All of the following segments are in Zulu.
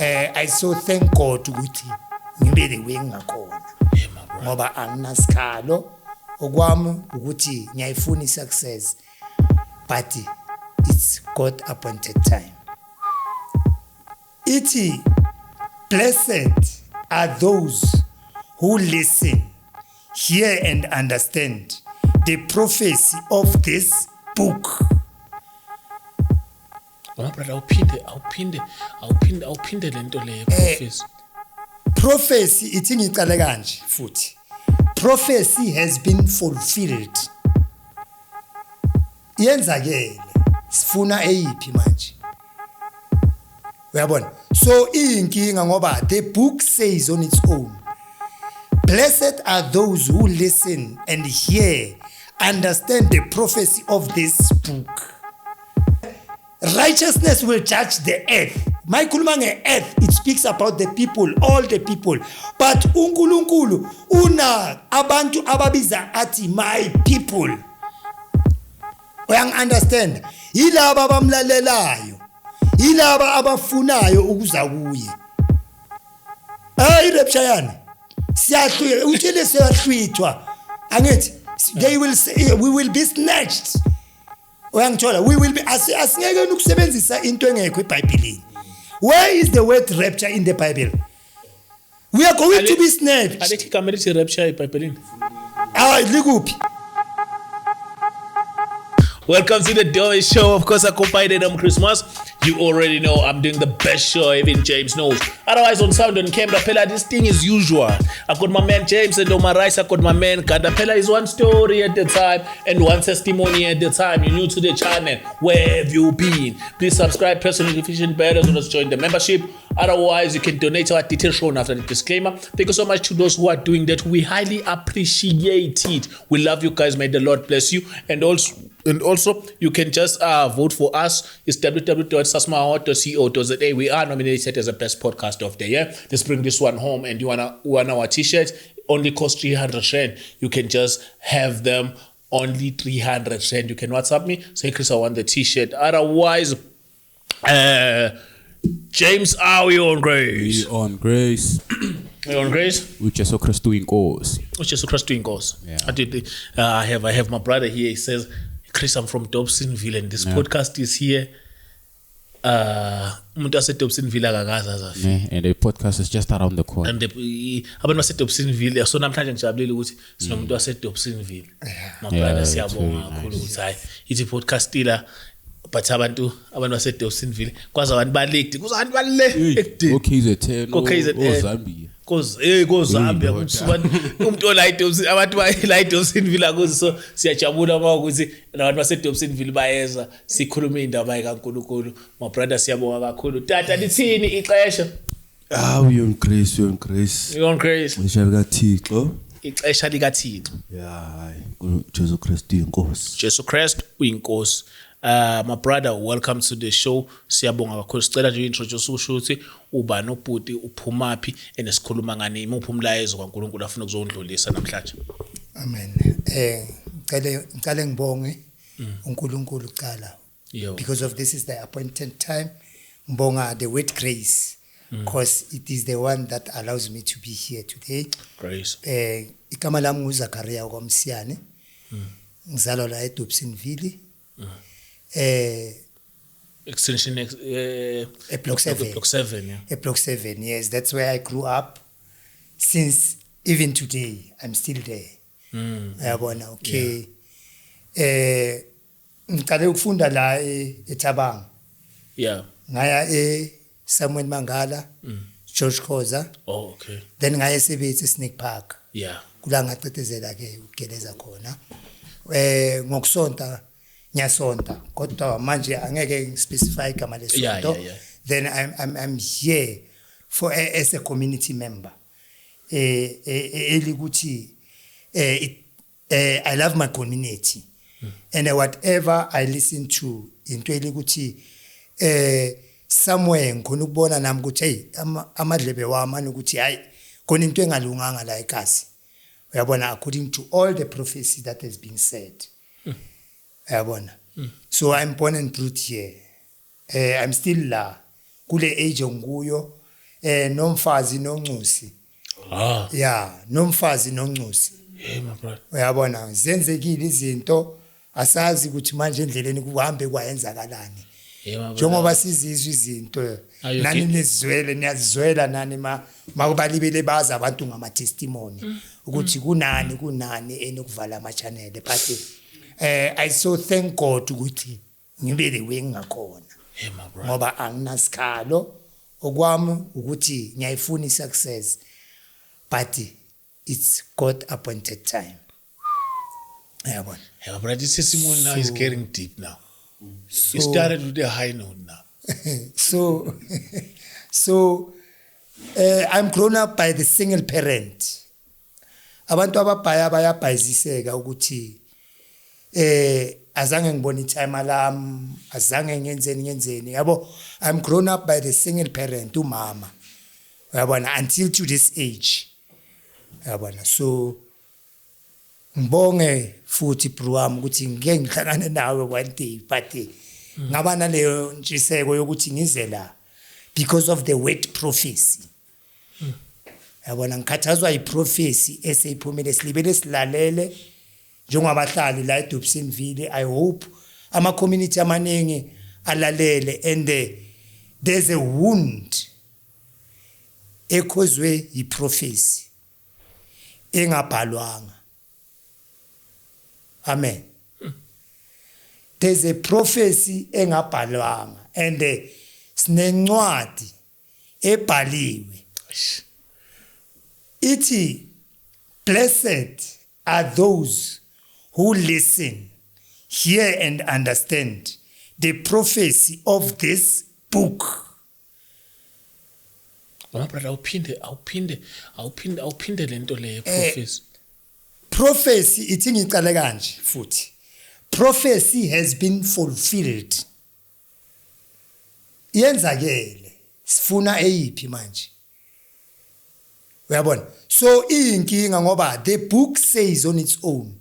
I so thank God ukuthi ngibe the way ngingakhona, ngoba anginasikalo. Okwami ukuthi ngiyayifuna i-success, but it's God appointed time. Ithi, "Blessed are those who listen, hear and understand the prophecy of this book." Mama brother, awuphinde, awuphinde, awuphinde, awuphinde lento leyo, prophecy. Prophecy ithi, ngicale kanje futhi, prophecy has been fulfilled, yenzakele. Sifuna eyiphi manje? Uyabona, so iyinkinga ngoba the book says on its own, "Blessed are those who listen and hear, understand the prophecy of this book." Righteousness will judge the earth. Mayikhuluma nge-earth, it speaks about the people, all the people, but uNkulunkulu una abantu ababiza athi "my people". Uyangi-understand? Yilaba abamlalelayo, yilaba abafunayo ukuza kuye. Hayi, rapture yani siyahlwithwa, utshele siyahlwithwa, angithi they will say, we will be snatched. Uyangithola? We will be asingeke ukusebenzisa into engekho eBhayibhelini. Where is the word rapture in the Bible? We are going to be snatched. Alikho igama elithi rapture eBhayibhelini. Hayi, likuphi? Welcome to the Doe Show. Of course, accompanied on Christmas. You already know I'm doing the best show, even James knows. Otherwise, on sound and camera, Pella, this thing is usual. I got my man James and on my right, I got my man Ganda. Pella is one story at the time and one testimony at the time. You're new to the channel. Where have you been? Please subscribe, press the notification bell, as well as join the membership. Otherwise, you can donate to our details shown after the disclaimer. Thank you so much to those who are doing that. We highly appreciate it. We love you guys. May the Lord bless you. And also, you can just vote for us. It's www.sasmaaward.co.za. We are nominated as the best podcast of the year. Let's bring this one home. And you wanna want our t-shirt? Only cost 300 rand. You can just have them only 300 rand. You can WhatsApp me. Say, "Chris, I want the t-shirt." Otherwise, James, are we on grace? We on grace. We on grace? UJesu Kristu inkosi. UJesu Kristu inkosi. Yeah. I did. I have my brother here. He says, "Chris, I'm from Dobsonville and this podcast is here." Umuntu wase Dobsonville akakaze azafika. Yeah, and the podcast is just around the corner. And abantu base Dobsonville, so namhlanje ngijabulile ukuthi sinomuntu wase Dobsonville. My brother, It's siyabonga very kakhulu ukuthi hayi, ithi podcast ila, but abantu base Dobsonville, kwaze abantu balekde, kuze abantu bale ekudeni. Ko KZN, Ko KZN. o Zambia. Ko Zambia. Hey, kusuka umuntu ola eDobson, abantu la eDobsonville akuzi. So siyajabula uma ukuthi nabantu baseDobsonville bayeza sikhuluma indaba kaNkulunkulu. My brother, siyabonga kakhulu. Tata, lithini ixesha? Ah, we on grace, we on grace. You on grace. Ixesha likaThixo. Ixesha likaThixo. Yeah, hayi, uJesu Kristu inkosi. Jesu Christ uyinkosi. My brother, welcome to the show. Siyabonga kakhulu. Sicela nje introduce, usho ukuthi ubani ubhuti, uphumaphi and sikhuluma ngani, imuphi umlayezo kaNkulunkulu afuna ukuzondlulisa namhlanje. Amen. Ngicele ngibonge uNkulunkulu kuqala Yo. because of this is the appointed time. Ngibonga the word grace because it is the one that allows me to be here today. Grace. Igama lami nguZakaria kwaMsiyane. Ngizalwa la eDobsonville. Extension Block 7. Block 7, yeah. At Block 7, yes, that's where I grew up. Since even today I'm still there. Uyabona, okay. Ngiqale ukufunda la eThabang. Ngaya e Samuel Mangala, George Khoza, Oh, okay. then ngaya eSebetsi Snake Park. Kula ngacedezela ke ukugeleza khona. Ngokusonta ngiyasonta, kodwa manje angeke ngispecify igama lesonto. Then I'm here for as a community member. Elikuthi I love my community. And whatever I listen to, into elikuthi somewhere ngikhona ukubona nami ukuthi hey, amadlebe wami anokuthi hayi, khona into engalunganga la ekhasi. Uyabona, according to all the prophecy that has been said. Uyabona, so I'm born and bred here. I'm still la kule age ngikuyo. Nomfazi noncusi. Ah. Yeah, nomfazi noncusi. Hey my brother. Uyabona, zenzekile izinto, asazi ukuthi manje endleleni kuhambe kwayenzakalani. Hey my brother. Njengoba sizizwe izinto Ayo, nani nizwele, niyazizwela nani, makubalibele bazi abantu ngama testimony ukuthi kunani enokuvala ama channel, but I so thank God ukuthi ngibe the way ngingakhona. Hey my brother. Ngoba anginasikalo, okwami ukuthi ngiyayifuna i-success, but it's God appointed time, uyabona. Hey my brother, this testimony now is getting deep now. You started with a high note now. So I'm grown up by the single parent. Abantu ababhaya bayabhayiziseka ukuthi azange ngibone i-timer lami, azange ngenzeni, yabo. I'm grown up by the single parent, umama, uyabona, until to this age, uyabona. So ngibonge futhi bro wami ukuthi ngike ngihlangane nawe one day, but ngaba naleyo ntshiseko yokuthi ngize la because of the word prophecy, yabona. Ngikhathazwa yi-prophecy eseyiphumile, silibele silalele njengabahlali la eDobsonville. I hope ama community amaningi alalele, and there's a wound e-cause-we yi-prophecy engabhalwanga. Amen. There's a prophecy engabhalwanga, and sinencwadi ebhaliwe ithi, "Blessed are those who listen, hear and understand the prophecy of this book." My brother, awuphinde lento le prophecy. Prophecy ithi, ngicale kanje futhi, prophecy has been fulfilled, yenzakele, sifuna eyiphi manje, uyabona? So iyinkinga ngoba the book says on its own,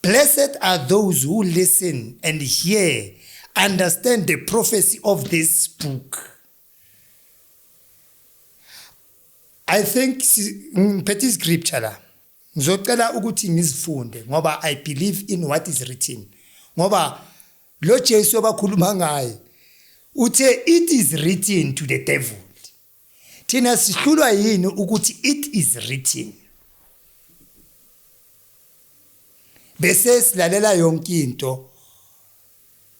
"Blessed are those who listen and hear, understand the prophecy of this book." I think ngiphethe scripture la, ngizocela ukuthi ngizifunde ngoba I believe in what is written, ngoba lo Jesu abakhuluma ngaye uthe, "It is written to the devil." Thina sihlulwa yini ukuthi it is written, bese silalela yonke into?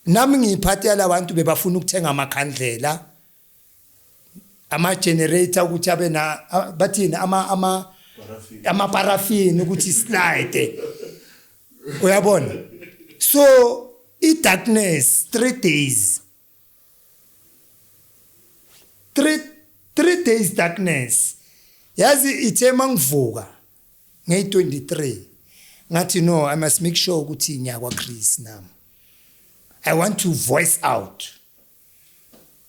Nami ngiyiphathela abantu bebafuna ukuthenga amakhandlela, ama generator, ukuthi abe na bathini, ama paraffin ukuthi slide, uyabona. So i darkness 3 days, 3 days darkness. Yazi ithe mangivuka ngey23, ngathi, "No, I must make sure ukuthi ngiyakwa Chris nami. I want to voice out,"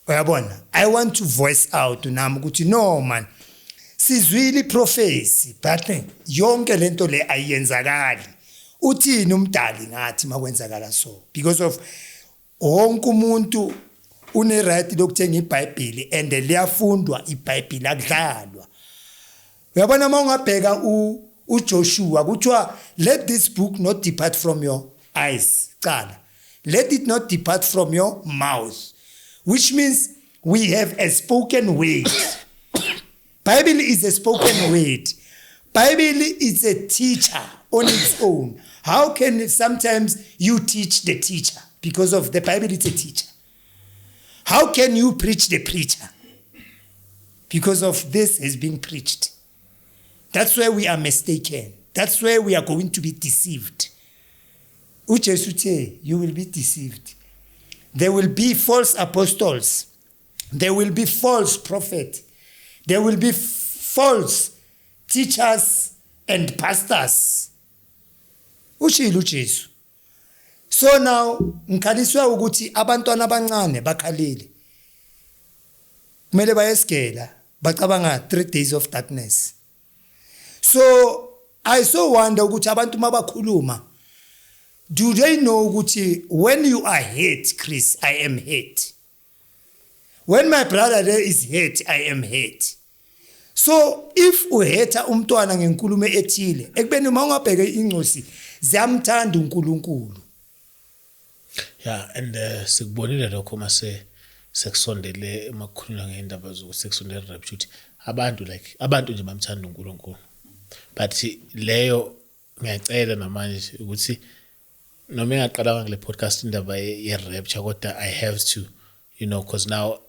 uyabona. I want to voice out nami ukuthi, no man, sizwile i-prophecy, but yonke lento le ayiyenzakali. Uthini umdali ngathi makwenzakala so? Because of wonke umuntu une right lokuthenga iBhayibheli, and liyafundwa iBhayibheli, akudlalwa, uyabona. Mawungabheka uJoshua, kuthiwa, "Let this book not depart from your eyes." Cala, "Let it not depart from your mouth," which means we have a spoken word. Bible is a spoken word. Bible is a teacher on its own. How can sometimes you teach the teacher? Because of the Bible is a teacher. How can you preach the preacher? Because of this has been preached. That's where we are mistaken. That's where we are going to be deceived. UJesu uthe, "You will be deceived. There will be false apostles. There will be false prophets. There will be false teachers and pastors." Ushilo uJesu. So now ngikhaliswa ukuthi abantwana abancane bakhalile. Kumele bayesigela, bacabanga 3 days of darkness. So I so wonder ukuthi abantu mabakhuluma, do they know ukuthi when you are hate, Chris, I am hate. When my brother there is hurt, I am hurt. So if uhetha umntwana ngenkulumo ethile, ekubeni uma ungabheke ingcosi ziyamthanda uNkulunkulu. Yeah, and sikubonile lokho mase sekusondele emakhuluma ngeindaba zokuthi sekusondele rapture, ukuthi abantu, like, abantu nje bamthanda uNkulunkulu. But leyo ngiyacela namanje ukuthi noma ingaqalanga kule podcast indaba ye rapture, kodwa I have to, because now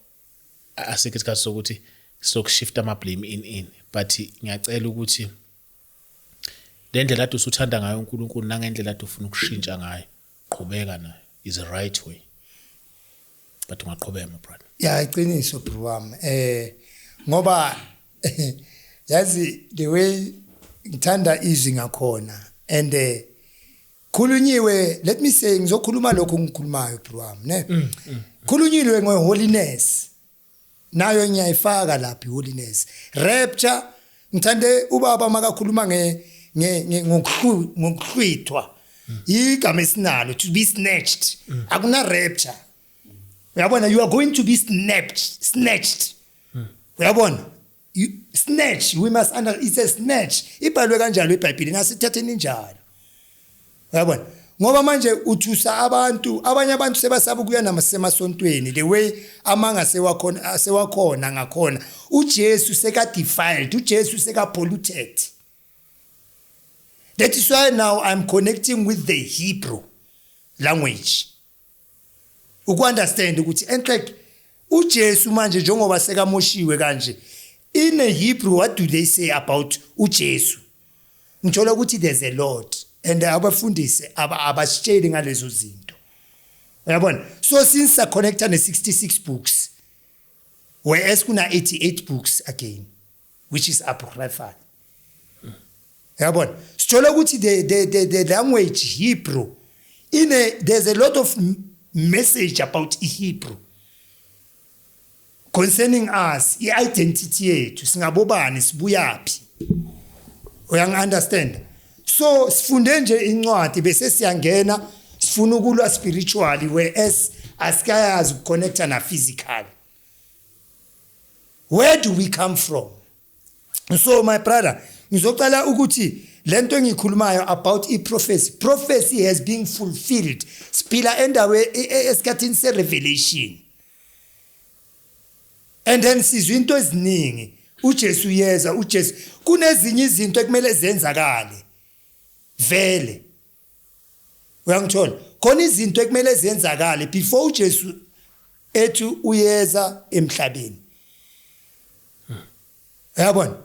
asikho isikhathi sokuthi sokushift ama blame in, but ngiyacela ukuthi le ndlela ade usuthanda ngayo uNkulunkulu nangendlela ade ufuna ukushintsha ngayo, qhubeka nayo, is the right way. But ungaqhubeka, my brother. Ya, iqiniso, bro wami, ngoba yazi the way ngithanda izwi ngakhona and khulunyiwe, let me say, ngizokhuluma lokho ngikhulumayo, bro wami, ne. Khulunyiwe ngeholiness, nayo ngiyayifaka lapha iholiness, rapture. Ngithande ubaba makakhuluma ngokuhlwithwa, igama esinalo, to be snatched. Akuna rapture, uyabona? You are going to be snatched, uyabona? You snatch, we must under, it's a snatch. Ibhalwe kanjalo eBhayibhelini, nasithatheni njalo, uyabona? Ngoba manje uthusa abantu, abanye abantu sebasaba ukuya namasemasontweni, the way amanga sewakhona ngakhona. uJesu seka defiled, uJesu seka polluted. That is why now I'm connecting with the Hebrew language uku-understand ukuthi enhle uJesu manje njengoba sekamoshiwe kanje. In a Hebrew, what do they say about uJesu? Ngithola ukuthi there's a lot and abafundisi abasitsheli ngalezo zinto, uyabona? So since sa connecta ne 66 books, whereas kuna 88 books again, which is apocryphal, uyabona? Sithola ukuthi the language Hebrew there's a lot of message about iHebrew concerning us, i-identity yethu, singabobani, sibuyaphi, uyangi-understand? So sifunde nje incwadi bese siyangena, sifuna ukulwa spiritually, whereas asikayazi ukuconnecta na physical. Where do we come from? So my brother, ngizocela ukuthi lento engikhulumayo about i-prophecy, prophecy has been fulfilled. Siphila endawe esikhathini se-revelation and then sizwe into eziningi, uJesu uyeza, uJesu. Kunezinye izinto ekumele zenzakale vele, uyangithola? Khona izinto ekumele zenzakale before uJesu ethi uyeza emhlabeni, uyabona?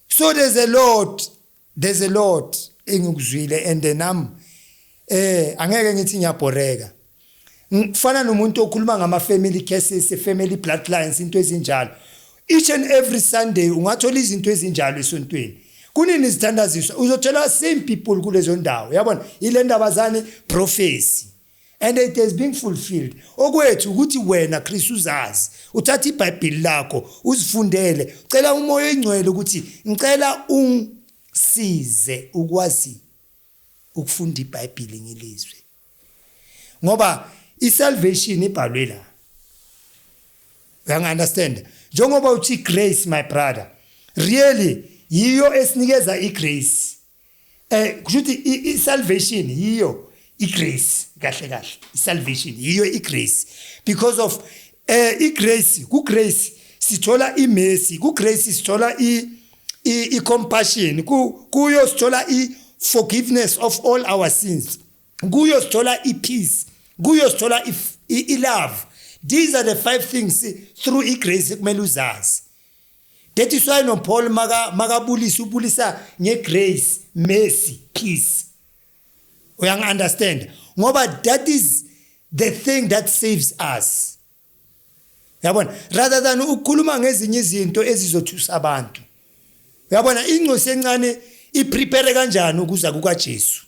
So there's a lot engikuzwile and nami angeke ngithi ngiyabhoreka. Ngifana nomuntu okhuluma ngama family cases, family bloodlines, into ezinjalo. Each and every Sunday ungathola izinto ezinjalo esontweni. Kunini zithandaziswa, uzothola same people kulezo ndawo, uyabona? Ile ndaba zani prophecy, and it has been fulfilled. Okwethu ukuthi wena Chris uzazi, uthatha iBhayibheli lakho uzifundele, cela uMoya oyiNgcwele ukuthi ngicela ungisize ukwazi ukufunda iBhayibheli ngilizwe, ngoba isalvation ibhalwe la, uyangi-understand? Njengoba uthi grace, my brother, really yiyo esinikeza igrace. Kusho ukuthi i-salvation yiyo igrace. Kahle kahle i-salvation yiyo igrace, because of igrace, ku grace sithola imercy, ku grace sithola i compassion, kuyo sithola i forgiveness of all our sins, kuyo sithola i-peace, kuyo sithola i-love. These are the five things through igrace kumele uzazi. That is why noPaul makabulisa, ubulisa ngegrace, mercy, peace, uyangi-understand? Ngoba that is the thing that saves us, yabona? Rather than ukukhuluma ngezinye izinto ezizothusa abantu, uyabona? Incosi encane iprepare kanjani ukuza kukaJesu?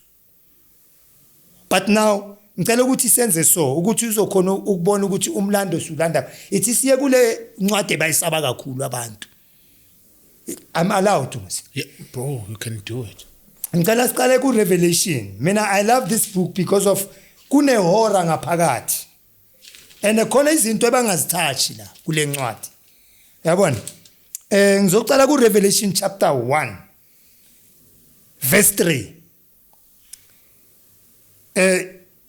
But now ngicela ukuthi senze so ukuthi uzokhona ukubona ukuthi umlando sulanda. Ithi siye kule ncwadi bayisaba kakhulu abantu. I'm allowed to? Yeah, bro, you can do it. Ngicela siqale ku Revelation. Mina I love this book because of kunehora ngaphakathi. And khona izinto abangazithathi la kule ncwadi. Yabona? Ngizocala ku Revelation chapter 1 verse 3.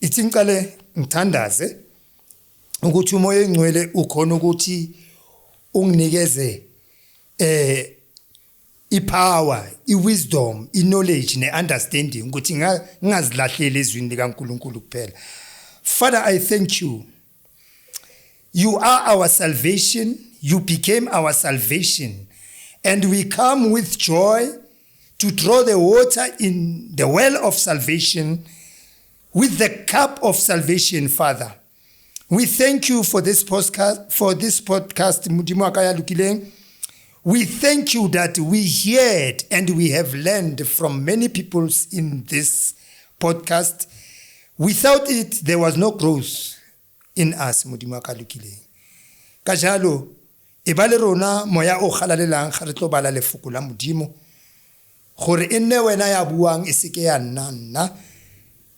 Ithi ngicale ngithandaze ukuthi umoya engcwele ukhona ukuthi unginikeze ipower, iwisdom, iknowledge neunderstanding ukuthi ngingazilahleli ezwini likaNkuluNkulu kuphela. Father, I thank you. You are our salvation. You became our salvation. And we come with joy to draw the water in the well of salvation with the cup of salvation, Father. We thank you for this podcast, Modimo wa ka ya lokileng. We thank you that we heard and we have learned from many people in this podcast. Without it, there was no growth in us, Modimo wa ka lokileng. Ka jalo, e ba le rona moya o galalelang ga re tlo bala lefoko la Modimo, gore e nne wena ya buang e seke ya nna nna,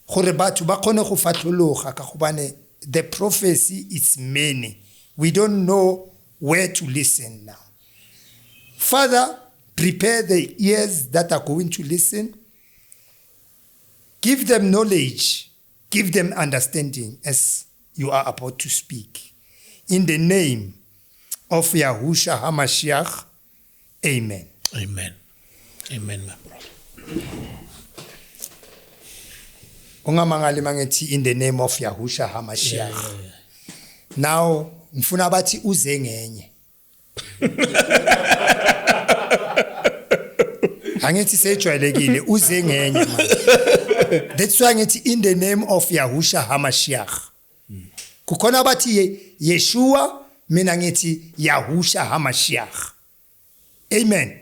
gore batho ba kgone go fatlhologa ka gobane the prophecy is many. We don't know where to listen now. Father, prepare the ears that are going to listen. Give them knowledge, give them understanding as you are about to speak. In the name of Yahusha HaMashiach, amen. Amen. Amen, my brother. Ungamangali mangithi in the name of Yahusha HaMashiach. Yeah. Now, ngifuna bathi uze ngenye. Angithi sejwayelekile uze ngenye manje. That's why ngithi in the name of Yahusha HaMashiach. Kukhona bathi Yeshua, mina ngithi Yahusha HaMashiach. Amen.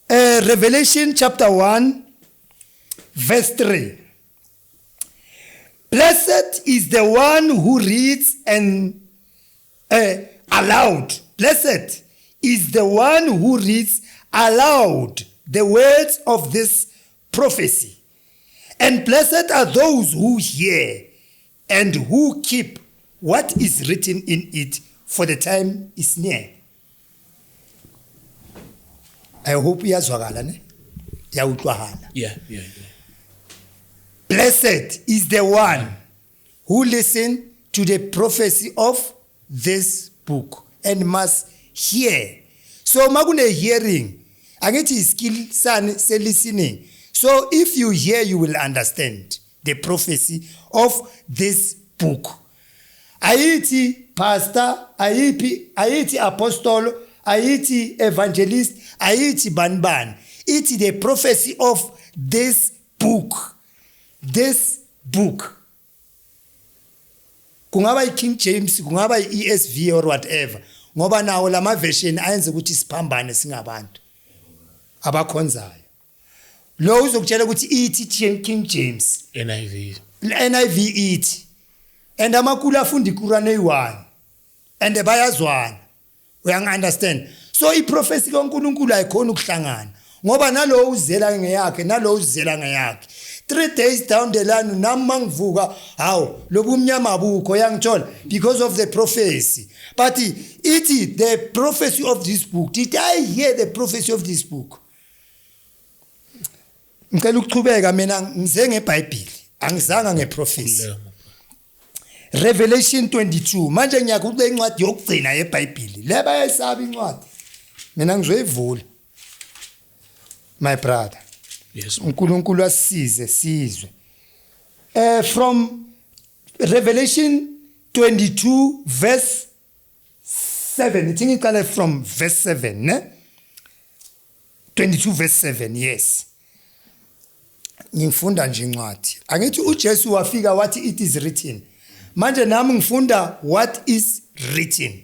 Amen. Revelation chapter 1 verse 3. Blessed is the one who reads and aloud. Blessed is the one who reads aloud the words of this prophecy. And blessed are those who hear and who keep what is written in it, for the time is near. I hope iyazwakala ne? Iyawutlwahala. Yeah. Blessed is the one who listen to the prophecy of this book and must hear. So makune hearing, angithi skill sani se listening. So if you hear, you will understand the prophecy of this book. Ayithi pastor, ayithi apostle, ayithi evangelist, ayithi banban. Ithi the prophecy of this book. This book. Kungaba i-King James, kungaba i-ESV or whatever. Ngoba nawo lama version ayenze ukuthi siphambane singabantu abakhonzayo. Lo uzokutshela ukuthi ithi King James, NIV. NIV ithi. And amakulu afunda iQuran eyi-1 and bayazwana. Uyangi-understand? So iprofesi kaNkulunkulu ayikhona ukuhlangana ngoba nalo uzela ngeyakhe nalo uzela ngeyakhe. 3 days down the line nami mangivuka hawo lobumnyama abukho, yangithola, because of the prophecy. But ithi the prophecy of this book. Did I hear the prophecy of this book? Ngicela ukuchubeka mina ngize ngeBhayibheli, angizanga ngeprophecy. Revelation 22. Manje ngiyakubeka incwadi yokugcina yeBhayibheli. Le bayayisaba incwadi. Mina ngizoyivula. My brother. Yes. uNkulunkulu asisize sizwe. From Revelation 22 verse 7. Ithi ngiqale from verse 7, ne? 22 verse 7, yes. Ngifunda nje incwadi. Angithi uJesu wafika wathi it is written. Manje nami ngifunda what is written.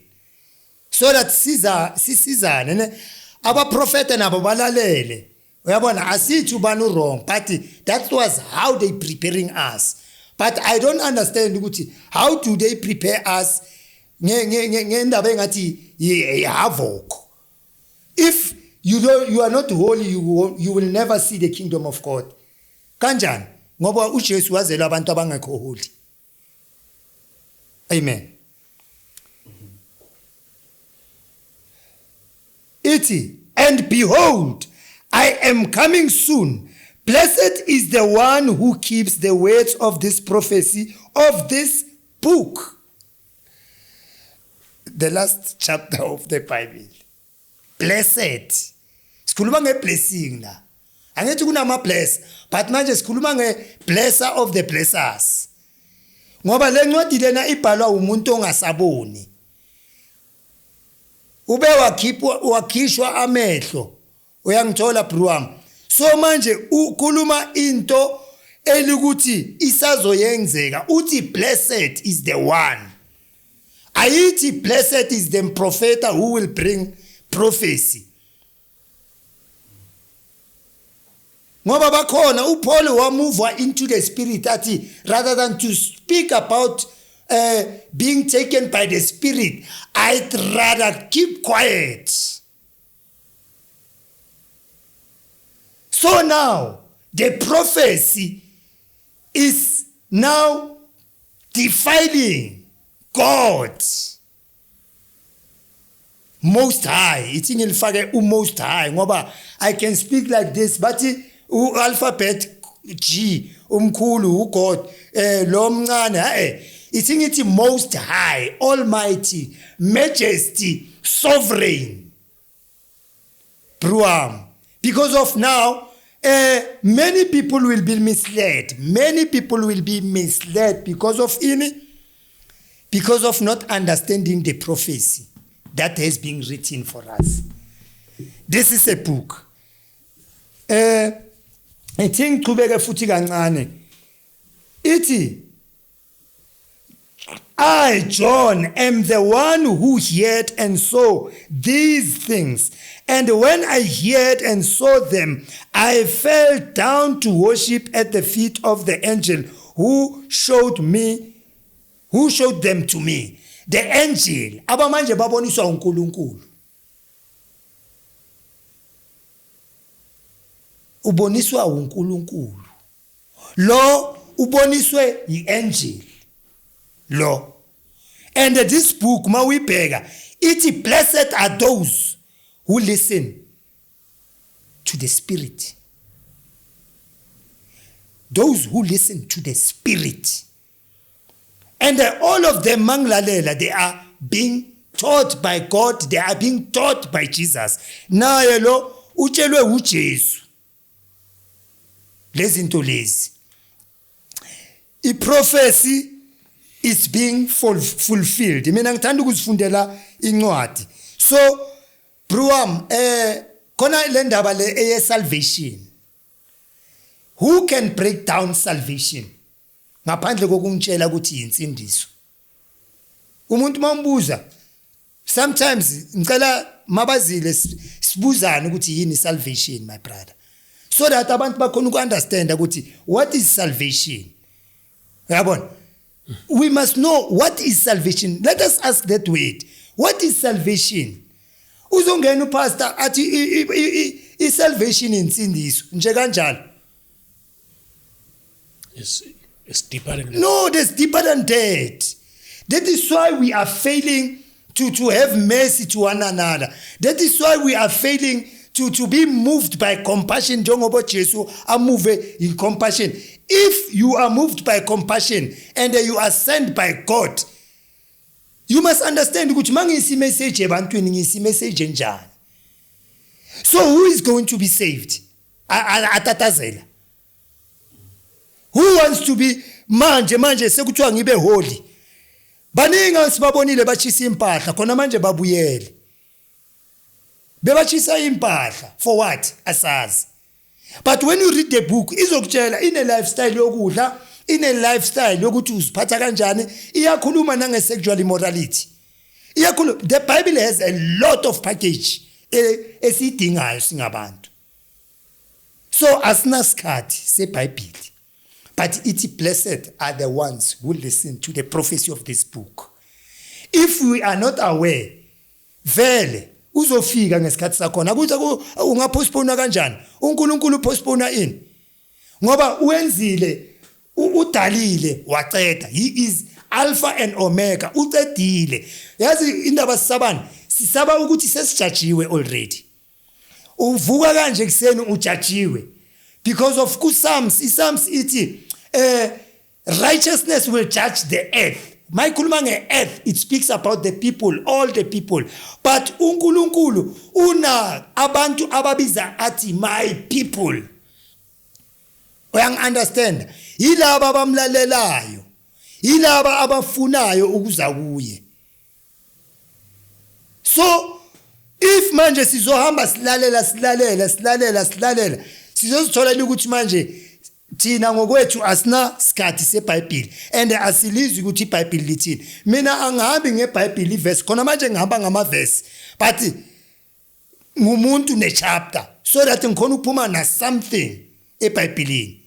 So that sisizane ne abaprofeta nabo balalele. Uyabona asithi ubani wrong, but that was how they preparing us. But I don't understand ukuthi how do they prepare us ngendaba engathi havoc. If you are not holy, you will never see the kingdom of God. Kanjani? Ngoba uJesu wazela abantu abangekho holy. Amen. Ithi, and behold, I am coming soon. Blessed is the one who keeps the words of this prophecy of this book. The last chapter of the Bible. Blessed. Sikhuluma ngeblessing la. Angithi kunama bless, but manje sikhuluma ngeblesser of the blessers. Ngoba le ncwadi lena ibhalwa umuntu ongasaboni. Ube wakhipwa wakhishwa amehlo. Uyangithola bro wami. So manje ukhuluma into elikuthi isazoyenzeka uthi blessed is the one. Ayithi blessed is the prophet who will bring prophecy. Ngoba bakhona uPaul wamuvwa into the spirit athi rather than to speak about being taken by the spirit, I'd rather keep quiet. So now the prophecy is now defiling God Most High. Ithi ngilifake u Most High ngoba I can speak like this, bathi u alphabet G umkhulu uGod, lo mncane, ithi ngithi Most High, Almighty, Majesty, Sovereign. Bruam, because of now many people will be misled. Many people will be misled because of ini, because of not understanding the prophecy that has been written for us. This is a book. Ithi ngichubeke futhi kancane. Ithi I, John, am the one who heard and saw these things. And when I heard and saw them, I fell down to worship at the feet of the angel who showed me, who showed them to me. The angel, abamanje baboniswa uNkulunkulu. Uboniswa uNkulunkulu. Lo uboniswe yiangel. Lo. And this book mawuyibheka ithi blessed are those who listen to the spirit. Those who listen to the spirit. And all of them mangilalela, they are being taught by God, they are being taught by Jesus. Naye lo utshelwe uJesu. Lezi zinto lezi. I-prophecy is being fulfilled. Mina ngithanda ukuzifundela incwadi. So Bruam, khona le ndaba le eye salvation. Who can break down salvation? Ngaphandle kokungitshela ukuthi yinsindiso. Umuntu mambuza sometimes ngicela mabazile sibuzane ukuthi yini salvation, my brother, so that abantu bakhona ukunderstand ukuthi what is salvation. Uyabona, we must know what is salvation. Let us ask that word, what is salvation? Uzongena upastor athi i-salvation insindiso nje kanjalo. It's deeper than that. No, there's deeper than that. That is why we are failing to have mercy to one another. That is why we are failing to be moved by compassion. Njengoba Jesu amove in compassion. If you are moved by compassion and you are sent by God, you must understand ukuthi mangiyisi message ebantwini, ngiyisi message enjani. So who is going to be saved? Atatazela. Who wants to be manje manje sekuthiwa ngibe holy? Baningi asibabonile bachisa impahla khona manje babuyele. Bebachisa impahla for what? Asazi. But when you read the book, izokutshela ine lifestyle yokudla, ine lifestyle yokuthi uziphatha kanjani, iyakhuluma nange sexual immorality. Iyakhuluma, the Bible has a lot of package esiyidingayo singabantu. So asinasikhathi seBhayibheli. But it's blessed are the ones who listen to the prophecy of this book. If we are not aware, vele uzofika ngesikhathi sakhona. Akuthi ungapostpone kanjani? uNkulunkulu upostpone ini? Ngoba wenzile, udalile waceda. He is Alpha and Omega ucedile. Yazi indaba sisabani? Sisaba ukuthi sesijajiwe already. Uvuka kanje kuseni ujajiwe because of ku Psalms, iPsalms ithi righteousness will judge the earth. Mayikhuluma nge-earth, it speaks about the people, all the people, but uNkulunkulu una abantu ababiza athi my people. Uyangi-understand? Yilaba abamlalelayo, yilaba abafunayo ukuza kuye. So if manje sizohamba silalela silalela silalela silalela, sizozithola ukuthi manje thina ngokwethu asina sikhathi seBhayibheli and asilizwi ukuthi iBhayibheli lithini. Mina angihambi ngeBhayibheli iverse khona manje, ngihamba ngamavesi, but ngumuntu nechapter so that ngikhona ukuphuma na something eBhayibhelini,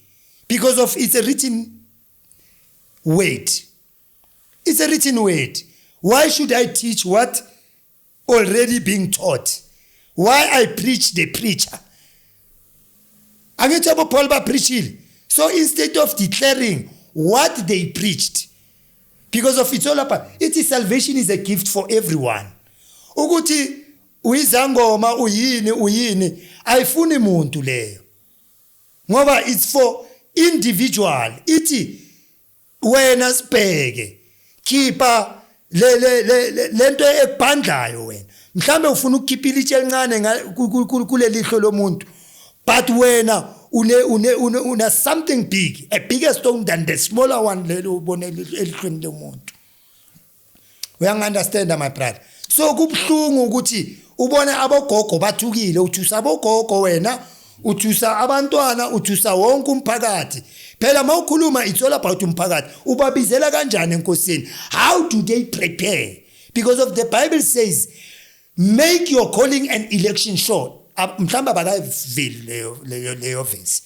because of it's a written word. It's a written word. Why should I teach what already being taught? Why I preach the preacher? Angithi abo Paul ba preachile. So instead of declaring what they preached, because of it's all about it is salvation is a gift for everyone. Ukuthi uyizangoma, uyini uyini, ayifuni muntu leyo, ngoba it's for individual. Ithi wena sibheke, khipha le le le lento ekubhandlayo wena. Mhlambe ufuna ukukhipha ilitshe elincane kulelihlo lomuntu, but wena une une una something big, a bigger stone than the smaller one lelo ubone elihlweni lomuntu. Uyangi-understand, my brother? So kubhlungu ukuthi ubone abogogo bathukile. Uthusa abogogo wena, uthusa abantwana, uthusa wonke umphakathi. Phela mawukhuluma, it's all about umphakathi. Ubabizela kanjani enkosini? How do they prepare? Because of the Bible says, "Make your calling and election sure." Mhlawumbe abakaveli leyo verse.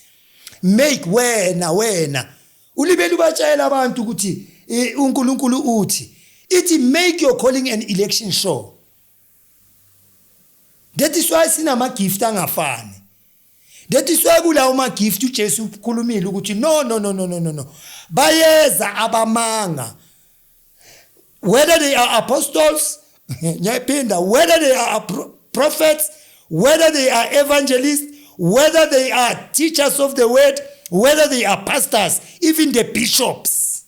Make wena wena ulibele ubatshela abantu ukuthi uNkulunkulu uthi, ithi make your calling and election sure. That is why sinama gift angafani. That is why kulawo ma gift uJesu ukhulumile ukuthi no, no, no, no, no, no, no, bayeza abamanga, whether they are apostles, ngiyaphinda, whether they are prophets, whether they are evangelists, whether they are teachers of the word, whether they are pastors, even the bishops.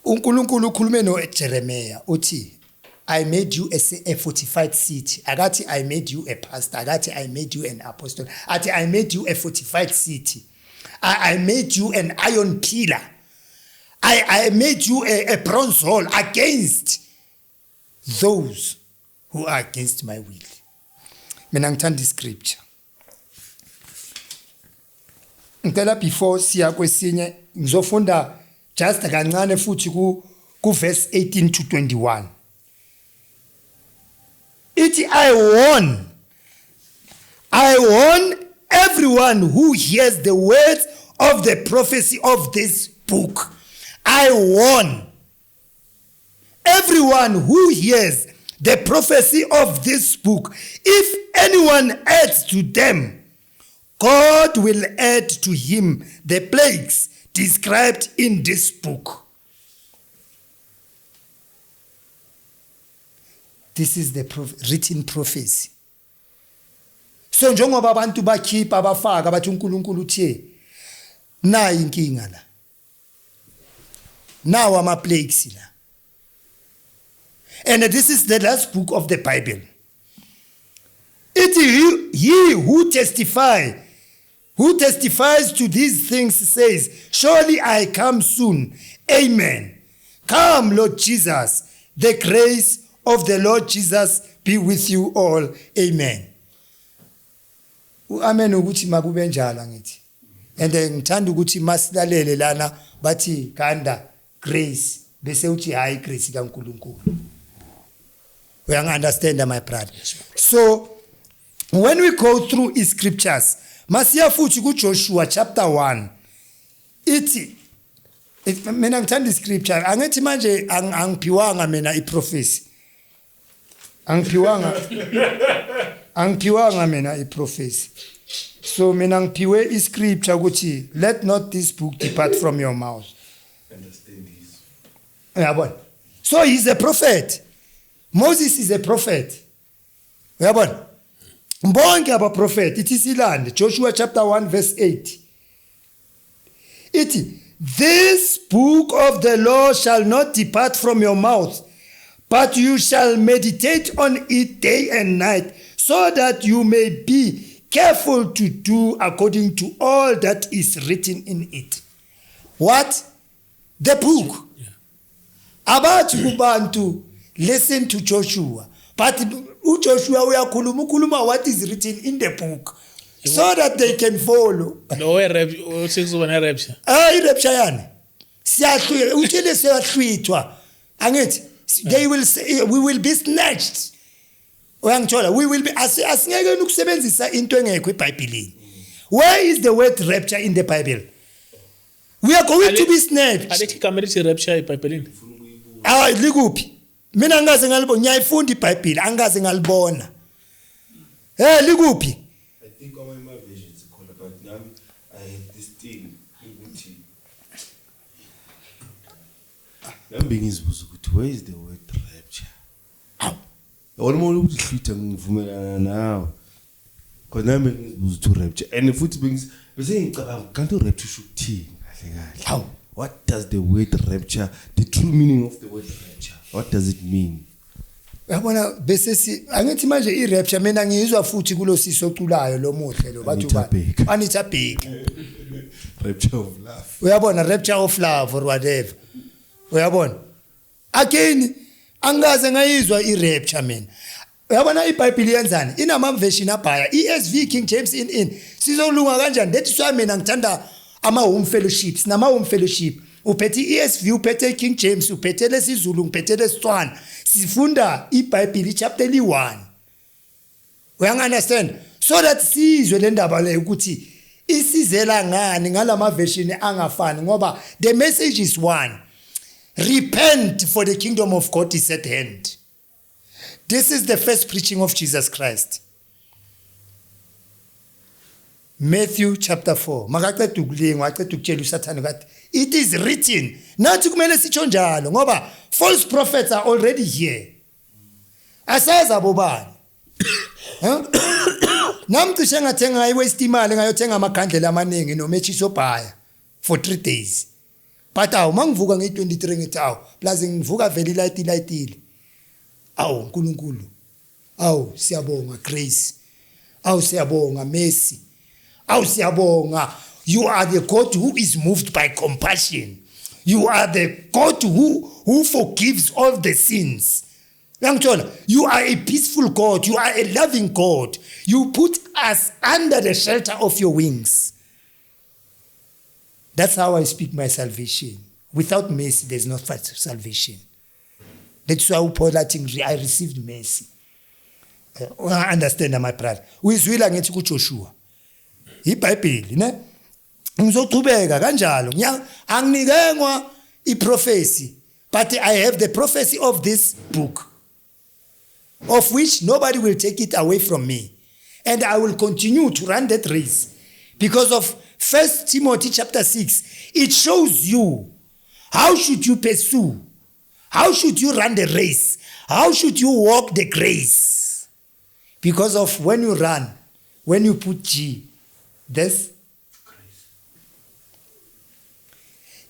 uNkulunkulu ukhulume noJeremiah, uthi, "I made you a fortified city." Akathi, "I made you a pastor." Akathi, "I made you an apostle." Athi, "I made you a fortified city. I made you an iron pillar. I made you a bronze wall against those who are against my will." Mina ngithanda iscripture. Ngicela before siya kwesinye, ngizofunda just kancane futhi ku verse 18 to 21. Ithi, I warn everyone who hears the words of the prophecy of this book. I warn everyone who hears the prophecy of this book. If anyone adds to them, God will add to him the plagues described in this book. This is the written prophecy. So njengoba abantu bakhipha abafaka bathi uNkulunkulu uthe, nayi inkinga la, nawo ama plagues la. And this is the last book of the Bible. Ithi he who testifies to these things says, "Surely I come soon. Amen. Come, Lord Jesus. The grace of the Lord Jesus be with you all. Amen." Amen ukuthi makube njalo ngithi. And ngithanda ukuthi masilalele lana bathi kanda grace, bese uthi hayi, grace kaNkuluNkulu. Uyangi-understand, my brother? So when we go through i scriptures, masiya futhi kuJoshua chapter 1. Ithi mina ngithanda iscripture. Angithi manje angiphiwanga mina iprophecy, angiphiwanga mina iprophecy. So mina ngiphiwe iscripture ukuthi let not this book depart from your mouth. Understand his. Uyabona? So he's a prophet. Moses is a prophet. Uyabona? Bonke abaprofeti ithi silande Joshua chapter 1 verse 8. Ithi, this book of the law shall not depart from your mouth, but you shall meditate on it day and night, so that you may be careful to do according to all that is written in it. What? The book. Abathi kubantu, listen to Joshua, but uJoshua uyakhuluma, ukhuluma what is written in the book so that they can follow. Lo we-rapture uthi kuzoba ne-rapture. Ah, irapture yani siyahlwithwa, uthile siyahlwithwa, angithi they will say, we will be snatched. Uyangithola? We will be asingeke ukusebenzisa into engekho eBhayibhelini. Where is the word rapture in the Bible? We are going to be snatched. Alikho igama elithi rapture eBhayibhelini. Ah, likuphi? Mina ngikaze ngalibona, ngiyayifunda iBhayibheli, angikaze ngalibona. Hey, likuphi? I think kwamanye ama-versions khona, but nami I had this thing ukuthi nami bengizibuza ukuthi where is the word rapture? Hawu. Yabona uma ukuthi hlwitha ngivumelana nawe. Because nami bengizibuza ukuthi rapture and futhi bese ngicabanga kanti u-rapture usho ukuthini kahle kahle. Hawu. What does the word rapture, the true meaning of the word rapture, what does it mean? Uyabona, bese si angithi manje i-rapture mina ngiyizwa futhi kulo sisi oculayo lo muhle lo bathi Anita ubani? Baker. Anita Baker. Rapture of love. Uyabona, rapture of love or whatever. Uyabona, again angikaze ngayizwa i-rapture mina. Uyabona, iBhayibheli yenzani, inama-version abhaya ESV, King James, in sizolunga kanjani? That why mina ngithanda ama-home fellowships, nama-home fellowship uphethe i-ESV, uphethe i-King James, uphethe lesiZulu, ngiphethe lesiTswana, sifunda iBhayibheli ichapter eli-1. Uyangi-understand? So that sizwe le ndaba le ukuthi isizela ngani ngalama version angafani, ngoba the message is one: repent, for the kingdom of God is at hand. This is the first preaching of Jesus Christ, Matthew chapter 4. Makaqeda ukulingwa, aqeda ukutshela uSathane kathi it is written. Nathi kumele sitsho njalo, ngoba false prophets are already here. Asazi abobani. Huh? Nami cishe ngathenga, ngayiwaste imali, ngayothenga amakhandlela amaningi nometshisi obhaya for 3 days, but awu, mangivuka ngiyi-23 ngithi awu, plus ngivuka vele ilight ilayitile. Awu uNkulunkulu, awu siyabonga grace, awu siyabonga mercy, awu siyabonga. You are the God who is moved by compassion. You are the God who forgives all the sins. Uyangithola? You are a peaceful God. You are a loving God. You put us under the shelter of your wings. That's how I speak my salvation. Without mercy, there's no salvation. That's why uPaul athi, I received mercy. Understand, my brother? Uyizwile ngithi kuJoshua. IBhayibheli, ne? Ngizochubeka kanjalo. Anginikengwa iprophecy, but I have the prophecy of this book, of which nobody will take it away from me. And I will continue to run that race because of First Timothy chapter 6. It shows you how should you pursue, how should you run the race, how should you walk the grace. Because of when you run, when you put G, this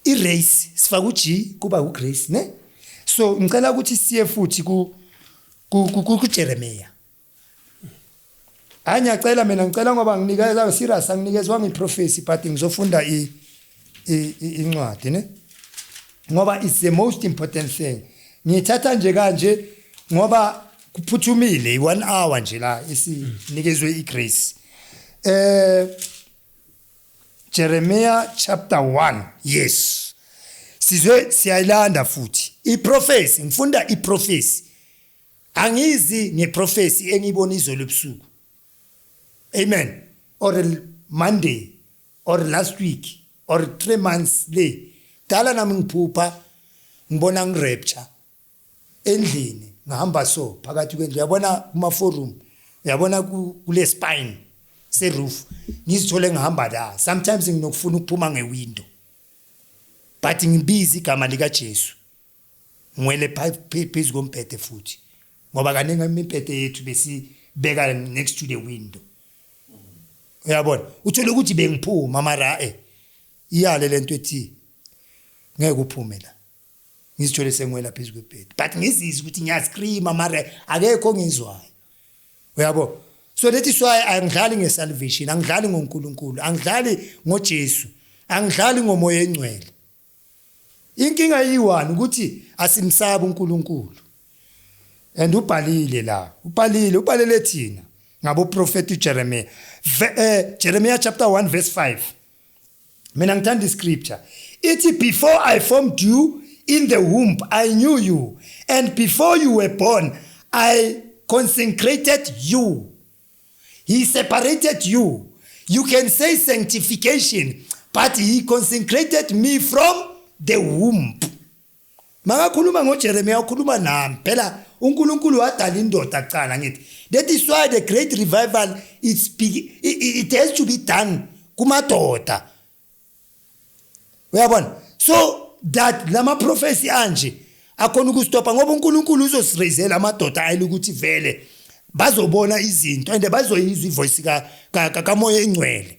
i-race sifaka u-G kuba ugrace, ne? So ngicela ukuthi siye futhi ku Jeremiah. Hayi, ngiyacela mina, ngicela ngoba nginikeza serious, anginikezwanga iprophecy, but ngizofunda incwadi, ne? Ngoba it's the most important thing. Ngithatha nje kanje ngoba kuphuthumile, 1 hour nje la esinikezwe igrace. Jeremiah chapter 1. Yes, sizwe siyayilanda futhi iprophecy. Ngifunda iprophecy, angizi ngeprophecy engiyibona izolo ebusuku, amen, or Monday or last week or 3 months le dala. Nami ngiphupha ngibona ngirapture endlini, ngihamba so phakathi kwendlu, uyabona kuma forum, uyabona kule spine. Se-roof ngizithole ngihamba la. Sometimes nginokufuna ukuphuma ngewindow, but ngibiza igama lika Jesu, ngiwele phezu kombhede futhi, ngoba kaningi imibhede yethu besibeka next to the window, uyabona. Uthole ukuthi bengiphuma, mara iyale lento ethi ngeke uphume la. Ngizithole sengiwela phezu kwebhedi, but ngizizwe ukuthi ngiyascreama, mara akekho ongizwayo, uyabo. So that is why angidlali ngesalvation, angidlali ngoNkulunkulu, angidlali ngoJesu, angidlali ngomoya engcwele. Inkinga yiwani ukuthi asimsabi uNkulunkulu, and ubhalile la, ubhalile, ubhalele thina ngabo prophet uJeremiah. Jeremiah chapter 1 verse 5. Mina ngithanda iscripture ithi, "Before I formed you in the womb, I knew you, and before you were born, I consecrated you." He separated you. You can say sanctification, but he consecrated me from the womb. Makakhuluma ngoJeremiah, ukhuluma nami phela. uNkulunkulu wadala indoda kuqala, ngithi that is why the great revival it's big, it has to be done kumadoda, uyabona, so that lama prophecy anje akhona ukustopa, ngoba uNkulunkulu uzosiraisela amadoda ayile ukuthi vele bazobona izinto and bazoyizwa ivoice ka kaMoya engcwele,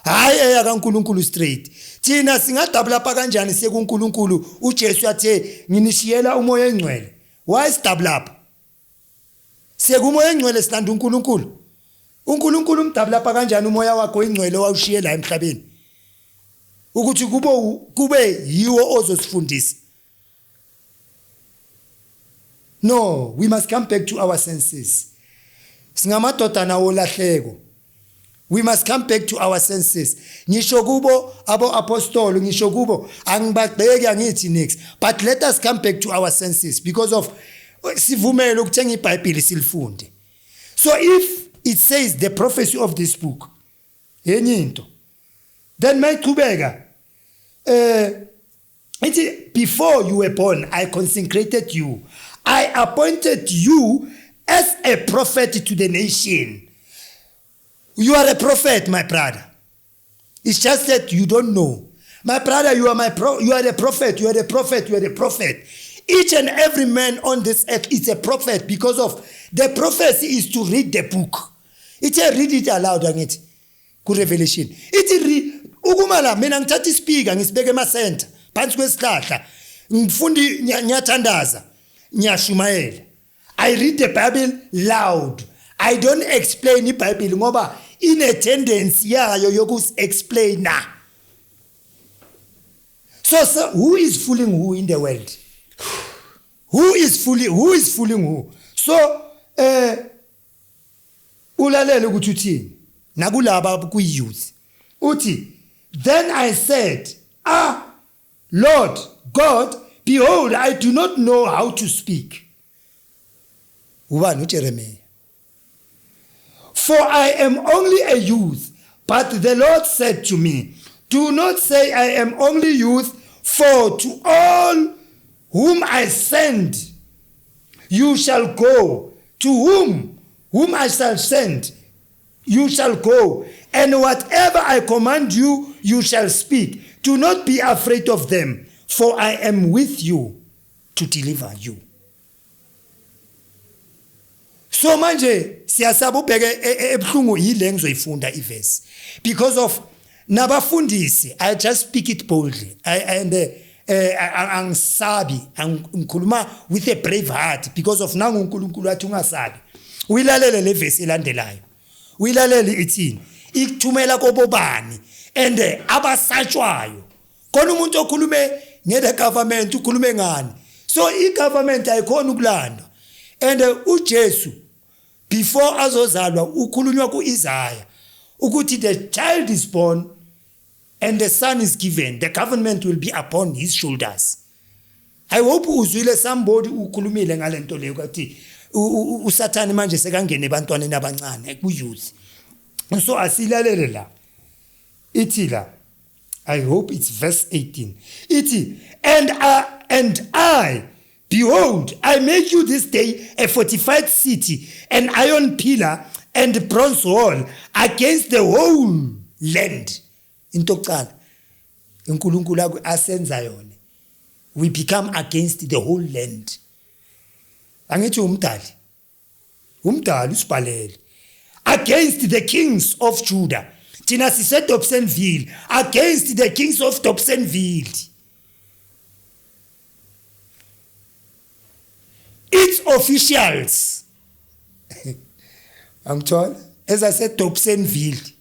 hayi eya kaNkuluNkulu straight. Thina singadabula lapha kanjani siye kuNkulunkulu? uJesu yathe, "Nginishiyela umoya engcwele." Why sidabula lapha siye kumoya engcwele, silanda uNkulunkulu? uNkulunkulu umdabula lapha kanjani umoya wakho ingcwele owawushiye la emhlabeni ukuthi kube yiwo ozosifundisa? No, we must come back to our senses. Singamadodana wolahleko. We must come back to our senses. Ngisho kubo abo apostoli, ngisho kubo, angibagxeki, angithi nix, but let us come back to our senses, because of sivumele ukuthenga iBhayibheli silifunde. So if it says the prophecy of this book, enye into then mayichubeka ithi, "Before you were born, I consecrated you. I appointed you as a prophet to the nation." You are a prophet, my brother. It's just that you don't know. My brother, you are a prophet, you are a prophet, you are a prophet. Each and every man on this earth is a prophet, because of the prophecy is to read the book. It's a read it aloud, angithi ku Revelation ithi ukuma la. Mina ngithatha ispeaker, ngisibeke ema center phansi kwesihlahla, ngifundi, ngiyathandaza, ngiyashumayela. I read the Bible loud. I don't explain iBhayibheli, ngoba ine tendency yayo yokusi explainer. So who is fooling who in the world? Who is fooling who? So ulalele ukuthi uthini nakulaba ku youth. Uthi, "Then I said, 'Ah, Lord God, behold, I do not know how to speak.'" Ubani? uJeremiah. "For I am only a youth. But the Lord said to me, 'Do not say, I am only youth, for to all whom I send you shall go, to whom I shall send you shall go, and whatever I command you, you shall speak. Do not be afraid of them, for I am with you to deliver you.'" So manje siyasaba ubheke ebuhlungu yile ngizoyifunda iverse, because of nabafundisi. I just speak it boldly, and angisabi, ngikhuluma with a brave heart, because of nangu uNkulunkulu wathi ungasabi. Uyilalele le verse elandelayo, uyilalele ithini, ikuthumela kobobani and abasatshwayo khona. Umuntu okhulume ngele government, ukhulume ngani? So i-government ayikhona ukulandwa, and uJesu before azozalwa ukhulunywa kuIsaiah ukuthi the child is born and the son is given, the government will be upon his shoulders. I hope uzwile, somebody ukhulumile ngalento leyo, kwathi uSathane manje sekangene ebantwaneni abancane, ku youth. So asilalele la ithi la. I hope it's verse 18. Ithi, And I, behold, I make you this day a fortified city, an iron pillar and bronze wall against the whole land. Into yokuqala uNkulunkulu asenza yona, we become against the whole land. Angithi umdali, umdali usibhalele against the kings of Judah. Thina sise Dobsonville, against the kings of Dobsonville, its officials. Angithola ezase Dobsonville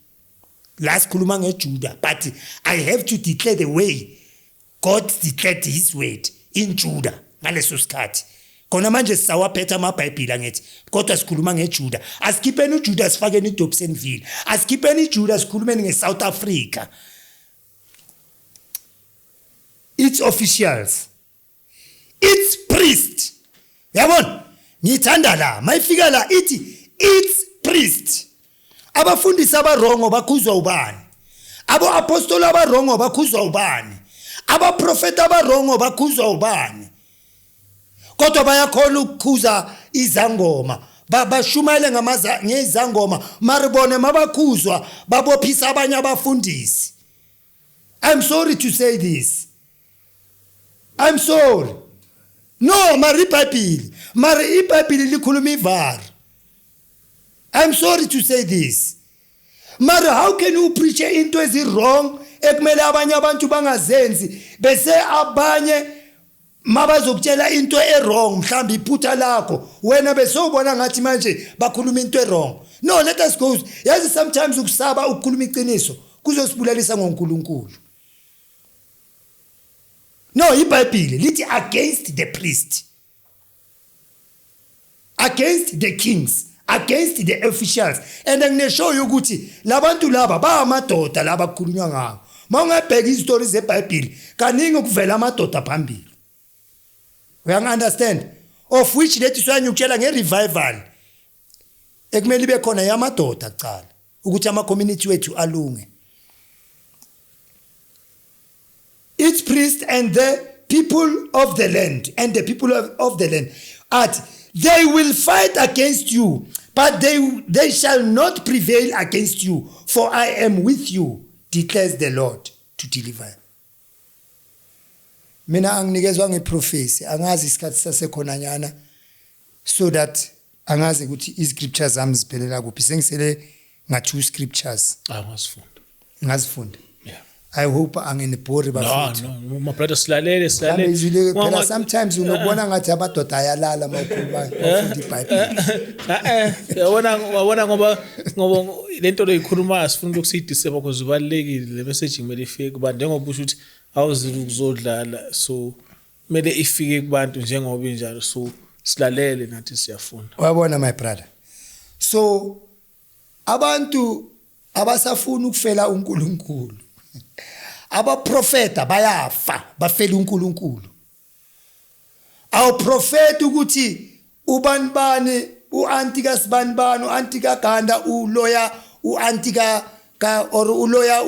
la sikhuluma ngeJudah, but I have to declare the way God declared his word in Judah ngaleso sikhathi. Khona manje sisawaphetha amaBhayibheli angithi, kodwa sikhuluma ngeJudah. Asikhipheni uJudah sifakeni iDobsonville, asikhipheni iJudah sikhulumeni ngeSouth Africa. Its officials, its priest. Yabona, ngithanda la mayifika la ithi its priest. Abafundisi abarongo bakhuzwa ubani? Abo apostoli abarongo bakhuzwa ubani? Abaprofeti abarongo bakhuzwa ubani? Kodwa bayakhona ukukhuza izangoma, bashumayele ngamaza ngezangoma, maribone mabakhuzwa babophisa abanye abafundisi. I'm sorry to say this, I'm sorry. No, mara iBhayibheli, mara iBhayibheli likhuluma ivar. I'm sorry to say this, mara how can you preach into ezi wrong ekumele abanye abantu bangazenzi, bese abanye mabazokutshela into e-wrong, mhlawumbe iphutha lakho wena bese ubona ngathi manje bakhuluma into e-wrong? No, let us go. Yazi, sometimes ukusaba ukukhuluma iqiniso kuzosibulalisa ngoNkulunkulu. No, iBhayibheli lithi against the priest, against the kings, against the officials. And ngineshow ukuthi labantu laba ba amadoda laba kukhulunywa ngawo. Mawungabheka izitori zeBhayibheli, kaningi kuvela amadoda phambili, uyangi-understand? Of which lethi siyanyukutshela nge-revival ekumele ibe khona yamadoda kucala ukuthi ama-community wethu alunge. Its priest and the people of the land, and the people of the land at they will fight against you, but they shall not prevail against you, for I am with you, declares the Lord, to deliver. Mina anginikezwa ngeprophecy, angazi isikhathi sasekhona nyana, so that angazi ukuthi i-scriptures zami ziphelela kuphi. Sengisele nga two scriptures. Ah, ngasifunda. Ngazifunda. Yeah. I hope anginibhori, No, bafethu. no, my brother, silalele, Mhlawumbe silalele. izwi phela sometimes unokubona ngathi amadoda ayalala mawukhuluma, mawufunda iBhayibheli. Eh, yabona, wabona, ngoba lento loyikhulumayo sifuna ukusiyidiseba because ibalulekile le message, kumele ifike kubantu njengoba usho ukuthi awuzile ukuzodlala, so kumele ifike kubantu njengoba injalo, so silalele nathi siyafunda. Wabona, my brother, so abantu abasafuna ukufela uNkulunkulu, abaprofeta bayafa bafela uNkulunkulu. Awuprofeti ukuthi ubani bani, uanti kasibani bani, uanti kaGanda uloya uanti ka or uloya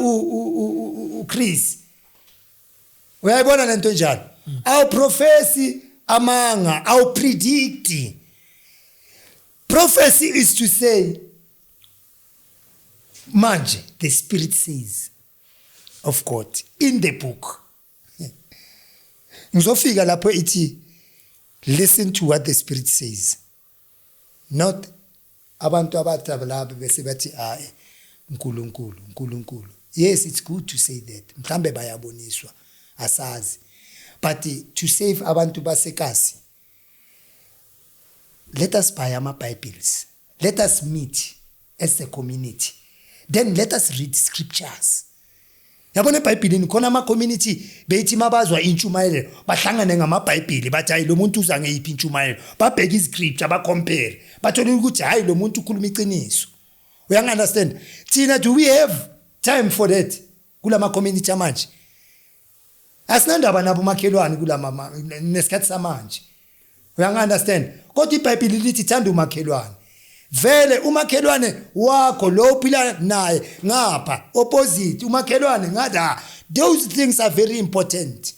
uChris, uyayibona lento njalo? Awuprofesi amanga, awupredict. Prophecy is to say manje the spirit says of God in the book. Ngizofika lapho ithi listen to what the spirit says, not abantu abathi laba bese bathi hayi, uNkulunkulu, uNkulunkulu. Yes, it's good to say that, mhlambe bayaboniswa, asazi, but to save abantu basekasi, let us buy ama bibles, let us meet as a community, then let us read scriptures. Yabona, eBhayibhelini khona ama community beyithi mabazwa intshumayelo bahlangane ngamaBhayibheli, bathi hayi, lo muntu uza ngeyiphi intshumayelo, babheke iscripture, bacompare, bathole ukuthi hayi, lo muntu ukhuluma iqiniso. Uyangi-understand? Thina, do we have time for that kulama community amanje? Asinandaba nabo makhelwane kulama nesikhathi samanje, uyangi-understand? Kodwa iBhayibheli lithi thanda umakhelwane. Vele umakhelwane wakho lo uphila naye ngapha opposite, umakhelwane ngada, those things are very important.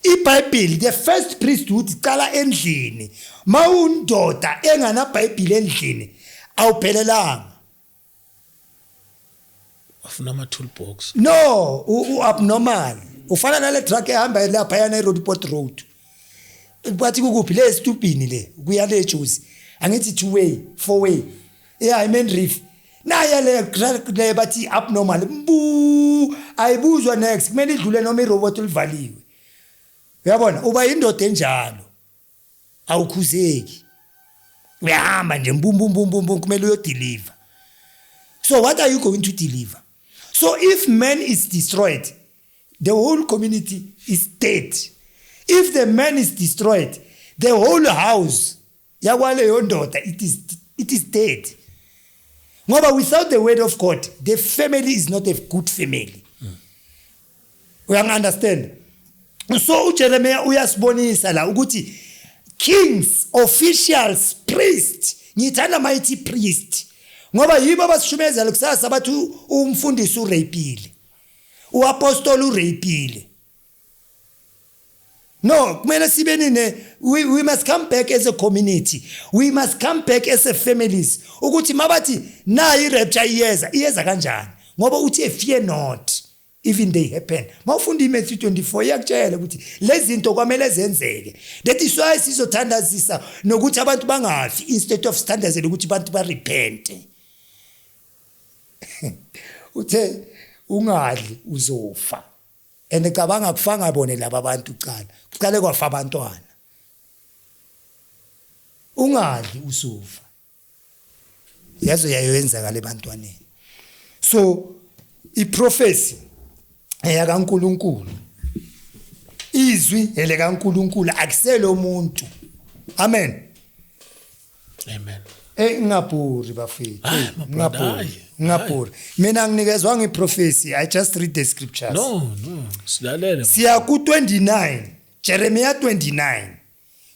iBhayibheli, the first priesthood iqala endlini. Mawundoda enganabhayibheli endlini, Awuphelelanga. Afuna ama toolbox. No, u abnormal. Ufana nale truck ehamba lapha yana eRoodport Road. Bathi kukuphi le stupini le kuya le juice. Angithi two way, four way. Yeah, I mean reef. Naye le truck le bathi abnormal. Mbu ayibuzwa next kumele idlule noma irobot livaliwe. Uyabona uba indoda enjalo. Awukhuzeki. Uyahamba nje mbum bum bum bum kumele uyodeliver. So what are you going to deliver? So if man is destroyed, the whole community is dead. If the man is destroyed, the whole house yakwaleyo ndoda it is dead. Ngoba without the word of God, the family is not a good family. Uyangi-understand? So uJeremiah uyasibonisa la ukuthi kings, officials, priests, ngithanda mayithi priest ngoba yibo abasishumezela kusasa bathi umfundisi urapile, uapostoli urapile. No, kumele sibe nine, we must come back as a community, we must come back as a families ukuthi mabathi nayi rapture iyeza, iyeza kanjani? Ngoba uthi fear not even they happen. Mawufunda iMatthew 24 iyakutshela ukuthi lezi zinto kwamele zenzeke. That is why sizothandazisa nokuthi abantu bangafi instead of sithandazele ukuthi abantu barepent. Uthe ungadli uzofa. And cabanga kufanga bone laba bantu kuqala. Kuqale kwafa abantwana. Ungadli uzofa. Yazo yayenzakala ebantwaneni. So iprophecy eyakaNkuluNkulu, izwi elekaNkuluNkulu akuselo umuntu. Amen. Amen. Ngingabhuri bafethu. Hayi, my brother, Ngingabhuri. hayi. Ngingabhuri. Mina nginikezwa ngeprophecy. I just read the scriptures. No. Silalele. Siya ku 29, Jeremiah 29.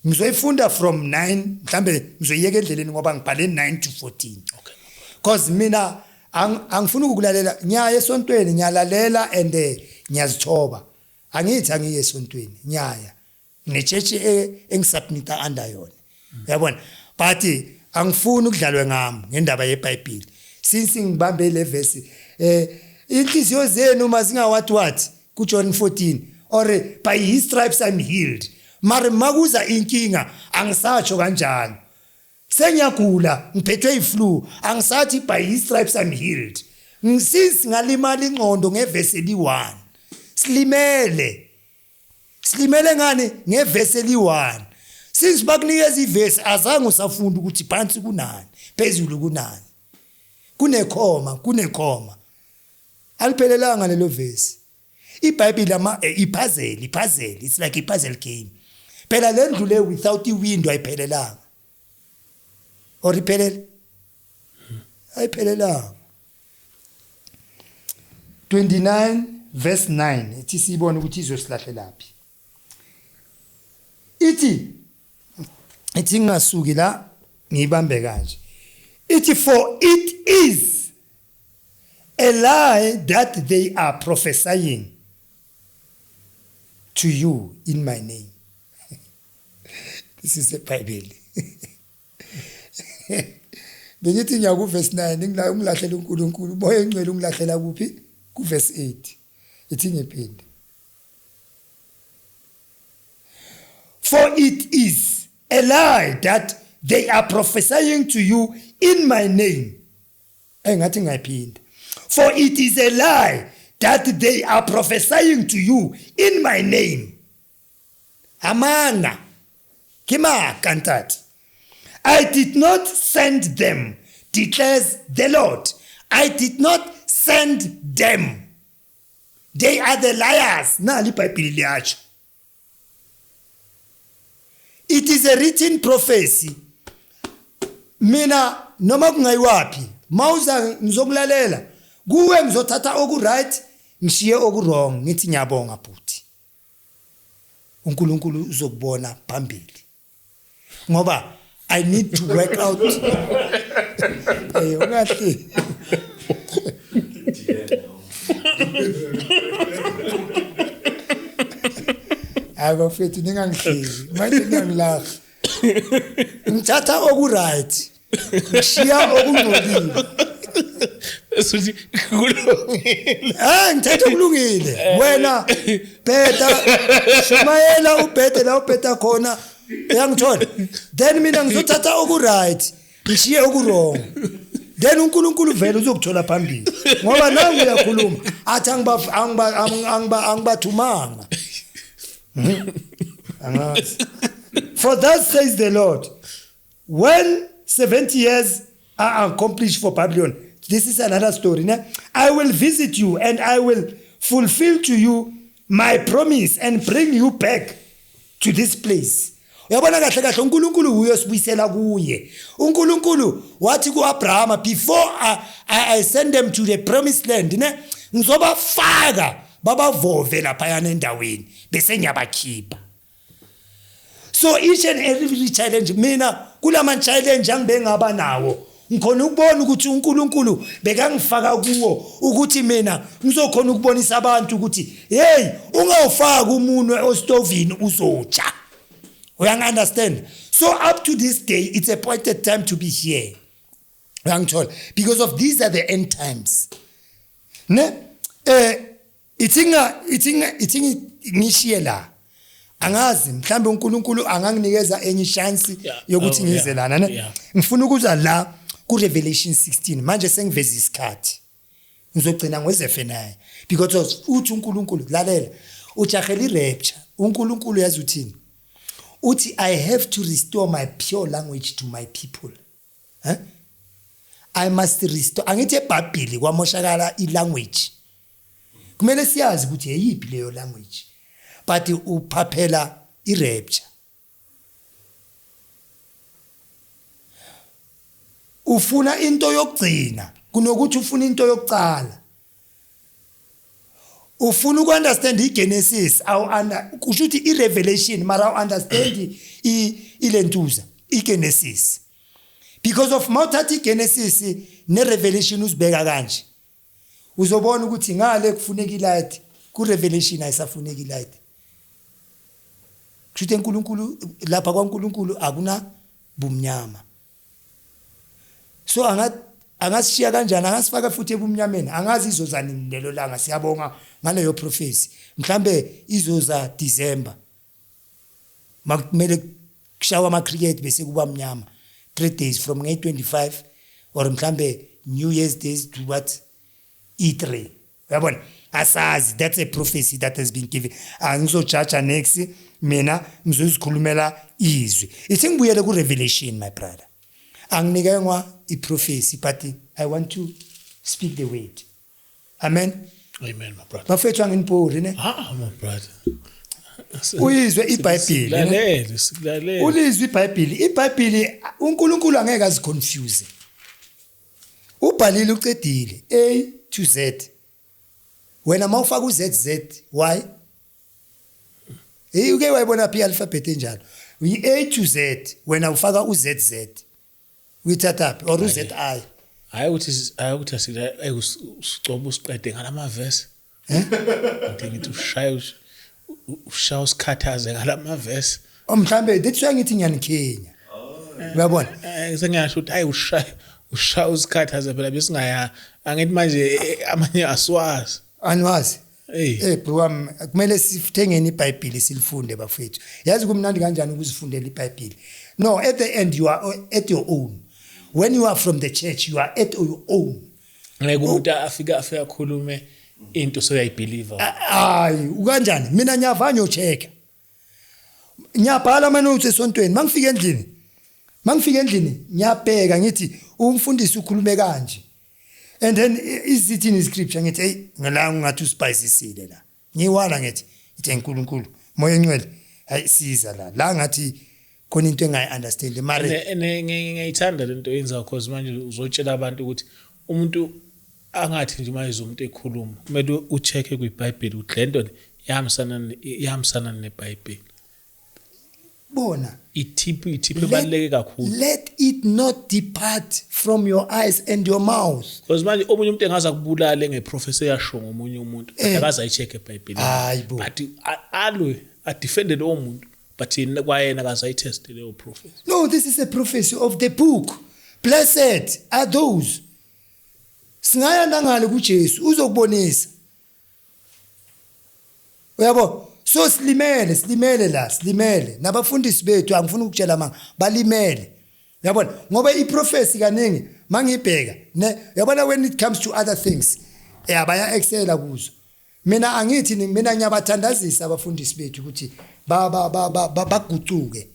Ngizoyifunda from 9, mhlambe ngizoyiyeka endleleni ngoba ngibhale 9 to 14. Okay. Because mina angifuni ukulalela, ngiyaya esontweni, ngiyalalela and ngiyazithoba. Angithi angiye esontweni, ngiyaya. Nechurch engisubmita under yona. Uyabona? But angifuni ukudlalwe ngami ngendaba yeBhayibheli. Since ngibambe le verse inhliziyo zenu mazingawathi what ku John 14 or by his stripes I'm healed. Mara makuza inkinga angisatsho kanjalo. Sengiyagula ngiphethwe iflu angisathi by his stripes I'm healed. Since ngalimala ingqondo ngevesi eli1. Silimele. Silimele ngani ngevesi eli1. Since bakunikeza ivesi azange usafunda ukuthi phansi kunani, phezulu kunani. Kunekhoma, kunekhoma. Aliphelelanga lelo vesi. iBhayibheli ama ipuzzle, ipuzzle, it's like a puzzle game. Phela le ndlu le without iwindow ayiphelelanga. Or iphelele? Ayiphelelanga. 29 verse 9 ithi sibone ukuthi izosilahlelaphi. Ithi ngingasuki la ngiyibambe kanje. Ithi for it is a lie that they are prophesying to you in my name. This is the Bible. Bengithi ngiya ku verse 9 ngilahlela uNkulunkulu, umoya engcwele ungilahlela kuphi? Ku verse 8. Ithi ngiphinde. For it is a lie that they are prophesying to you in my name. Engathi ngayiphinda. For it is a lie that they are prophesying to you in my name. Amanga. Ke maka ntate. I did not send them, declares the Lord. I did not send them. They are the liars. Nali iBhayibheli liyatsho. It is a written prophecy. Mina noma kungayiwaphi, mawuza ngizokulalela. Kuwe ngizothatha oku right, ngishiye oku wrong, ngithi ngiyabonga bhuti. uNkulunkulu uzokubona phambili. Ngoba I need to work out. Ungahle. Hayi bafethu ningangihleki, manje ningangilahli. Ngithatha oku right. Ngishiya okungcolile. Suthi kulungile. Ngithatha okulungile. Wena bheda, shumayela ubhede la ubheda khona. Uyangithola? Then mina ngizothatha oku-right, ngishiye oku-wrong. Then uNkulunkulu vele uzokuthola phambili. Ngoba nangu uyakhuluma athi angibathumanga. Angazi. For thus says the Lord, when 70 years are accomplished for Babylon, this is another story, ne? I will visit you and I will fulfill to you my promise and bring you back to this place. Uyabona kahle kahle uNkulunkulu uyosibuyisela kuye. uNkulunkulu wathi kuAbraham, before I send them to the promised land, ne? Ngizobafaka babavove laphayana endaweni bese ngiyabakhipha. So each and every challenge, mina kulama challenge angibe ngaba nawo, ngikhona ukubona ukuthi uNkulunkulu bekangifaka kuwo ukuthi mina ngizokhona ukubonisa abantu ukuthi hey, ungawufaki umunwe ostovini uzotsha. Uyangi-understand? So up to this day it's appointed time to be here. Uyangithola? Because of these are the end times. Ne? Ithinga ngishiye la. Angazi mhlambe uNkulunkulu anganginikeza enye chance yokuthi ngize lana, ne? Ngifuna ukuza la ku Revelation 16. Manje sengiveza isikhathi. Ngizogcina ngoZephaniah because uthi uNkulunkulu lalela, ujahela irapture. uNkulunkulu yazi uthini? Uthi I have to restore my pure language to my people. Huh? I must restore. Angithi eBhayibheli kwamoshakala ilanguage. Kumele siyazi ukuthi eyiphi leyo language. But uphaphela irapture. Ufuna into yokugcina kunokuthi ufuna into yokuqala. Ufuna ukunderstand iGenesis, kusho ukuthi iRevelation, mara understand ilentuza iGenesis. Because of mawuthatha iGenesis neRevelation uzibeka kanje, uzobona ukuthi ngale kufuneka ilight, ku Revelation ayisafuneki ilight. Kusho ukuthi uNkulunkulu lapha kwaNkulunkulu akuna bumnyama. So angasishiya kanjani, angasifaka futhi ebumnyameni, angazi izoza nini lelo langa. Siyabonga ngaleyo prophecy. Mhlambe izoza December. Makumele kushawa ama cricket bese kuba mnyama 3 days from nge 25 or mhlambe New Year's days to what E3. Uyabona? Asazi, that's a prophecy that has been given. Angizojaja next, mina ngizozikhulumela izwi. Ithi ngibuyele ku Revelation, my brother. Anginikengwa i-prophecy, but I want to speak the word. Amen. Amen, my brother. Bafethu anginibhori, ne? Ah, my brother. Uyizwe iBhayibheli. Silalele, silalele. Ulizwe iBhayibheli. iBhayibheli uNkulunkulu angeke aziconfuse. Ubhalile ucedile A to Z. Wena mawufaka u Z Z Y. Hey, uke wayibona phi alphabet enjalo? Uyi A to Z, wena ufaka u Z Z. Uyithatha phi or u Z I? Hayi ukuthi asicoba usiqede ngalamavesi. Ngithi ushaya usikhathaze ngalamavesi. Mhlambe that's why ngithi ngiyanikhenya. Uyabona? Sengiyasho ukuthi hayi ushaya usikhathaze phela besingaya angithi manje amanye aswazi. Anwazi. Eh bro wami kumele sithengeni iBhayibheli silifunde bafethu. Yazi kumnandi kanjani ukuzifundela iBhayibheli. No, at the end you are at your own. When you are from the church you are at your own. Ngeke umuntu afike akhulume into soyayibelieve. Hayi, ukanjani? Mina ngiyavanya ucheck. Ngiyabhala ama notes esontweni, mangifika endlini ngiyabheka ngithi umfundisi ukhulume kanje. And then is in scripture ngithi hey ngala ngathi uspicisile la. Ngiwala ngithi eNkulunkulu moya engcwele hayi siza la ngathi khona into engayi understand mare ngiyayithanda lento yenza because manje uzotshela abantu ukuthi umuntu angathi nje manje umuntu ekhuluma kumele ucheck kwiBhayibheli ukuthi lento ihambisana neBhayibheli. Bona ithiphu ebaluleke kakhulu. Let it not depart from your eyes and your mouth. Because manje omunye umuntu engaza kubulale ngeprofessor yasho ngomunye umuntu akaze ayicheck eBhayibhelini. But alwe adefend lo muntu but kwayena akaze ayitest leyo prophecy. No, this is a prophecy of the book. Blessed are those. Singaya nangale kuJesu uzokubonisa. Uyabo? So silimele, silimele la, silimele. Nabafundisi bethu angifuni ukutshela manga, balimele. Uyabona? Ngoba iprofesi kaningi mangibheka, ne uyabona, when it comes to other things, eh baya excela kuzo. Mina angithi mina ngiyabathandazisa abafundisi bethu ukuthi ba ba ba bagucuke.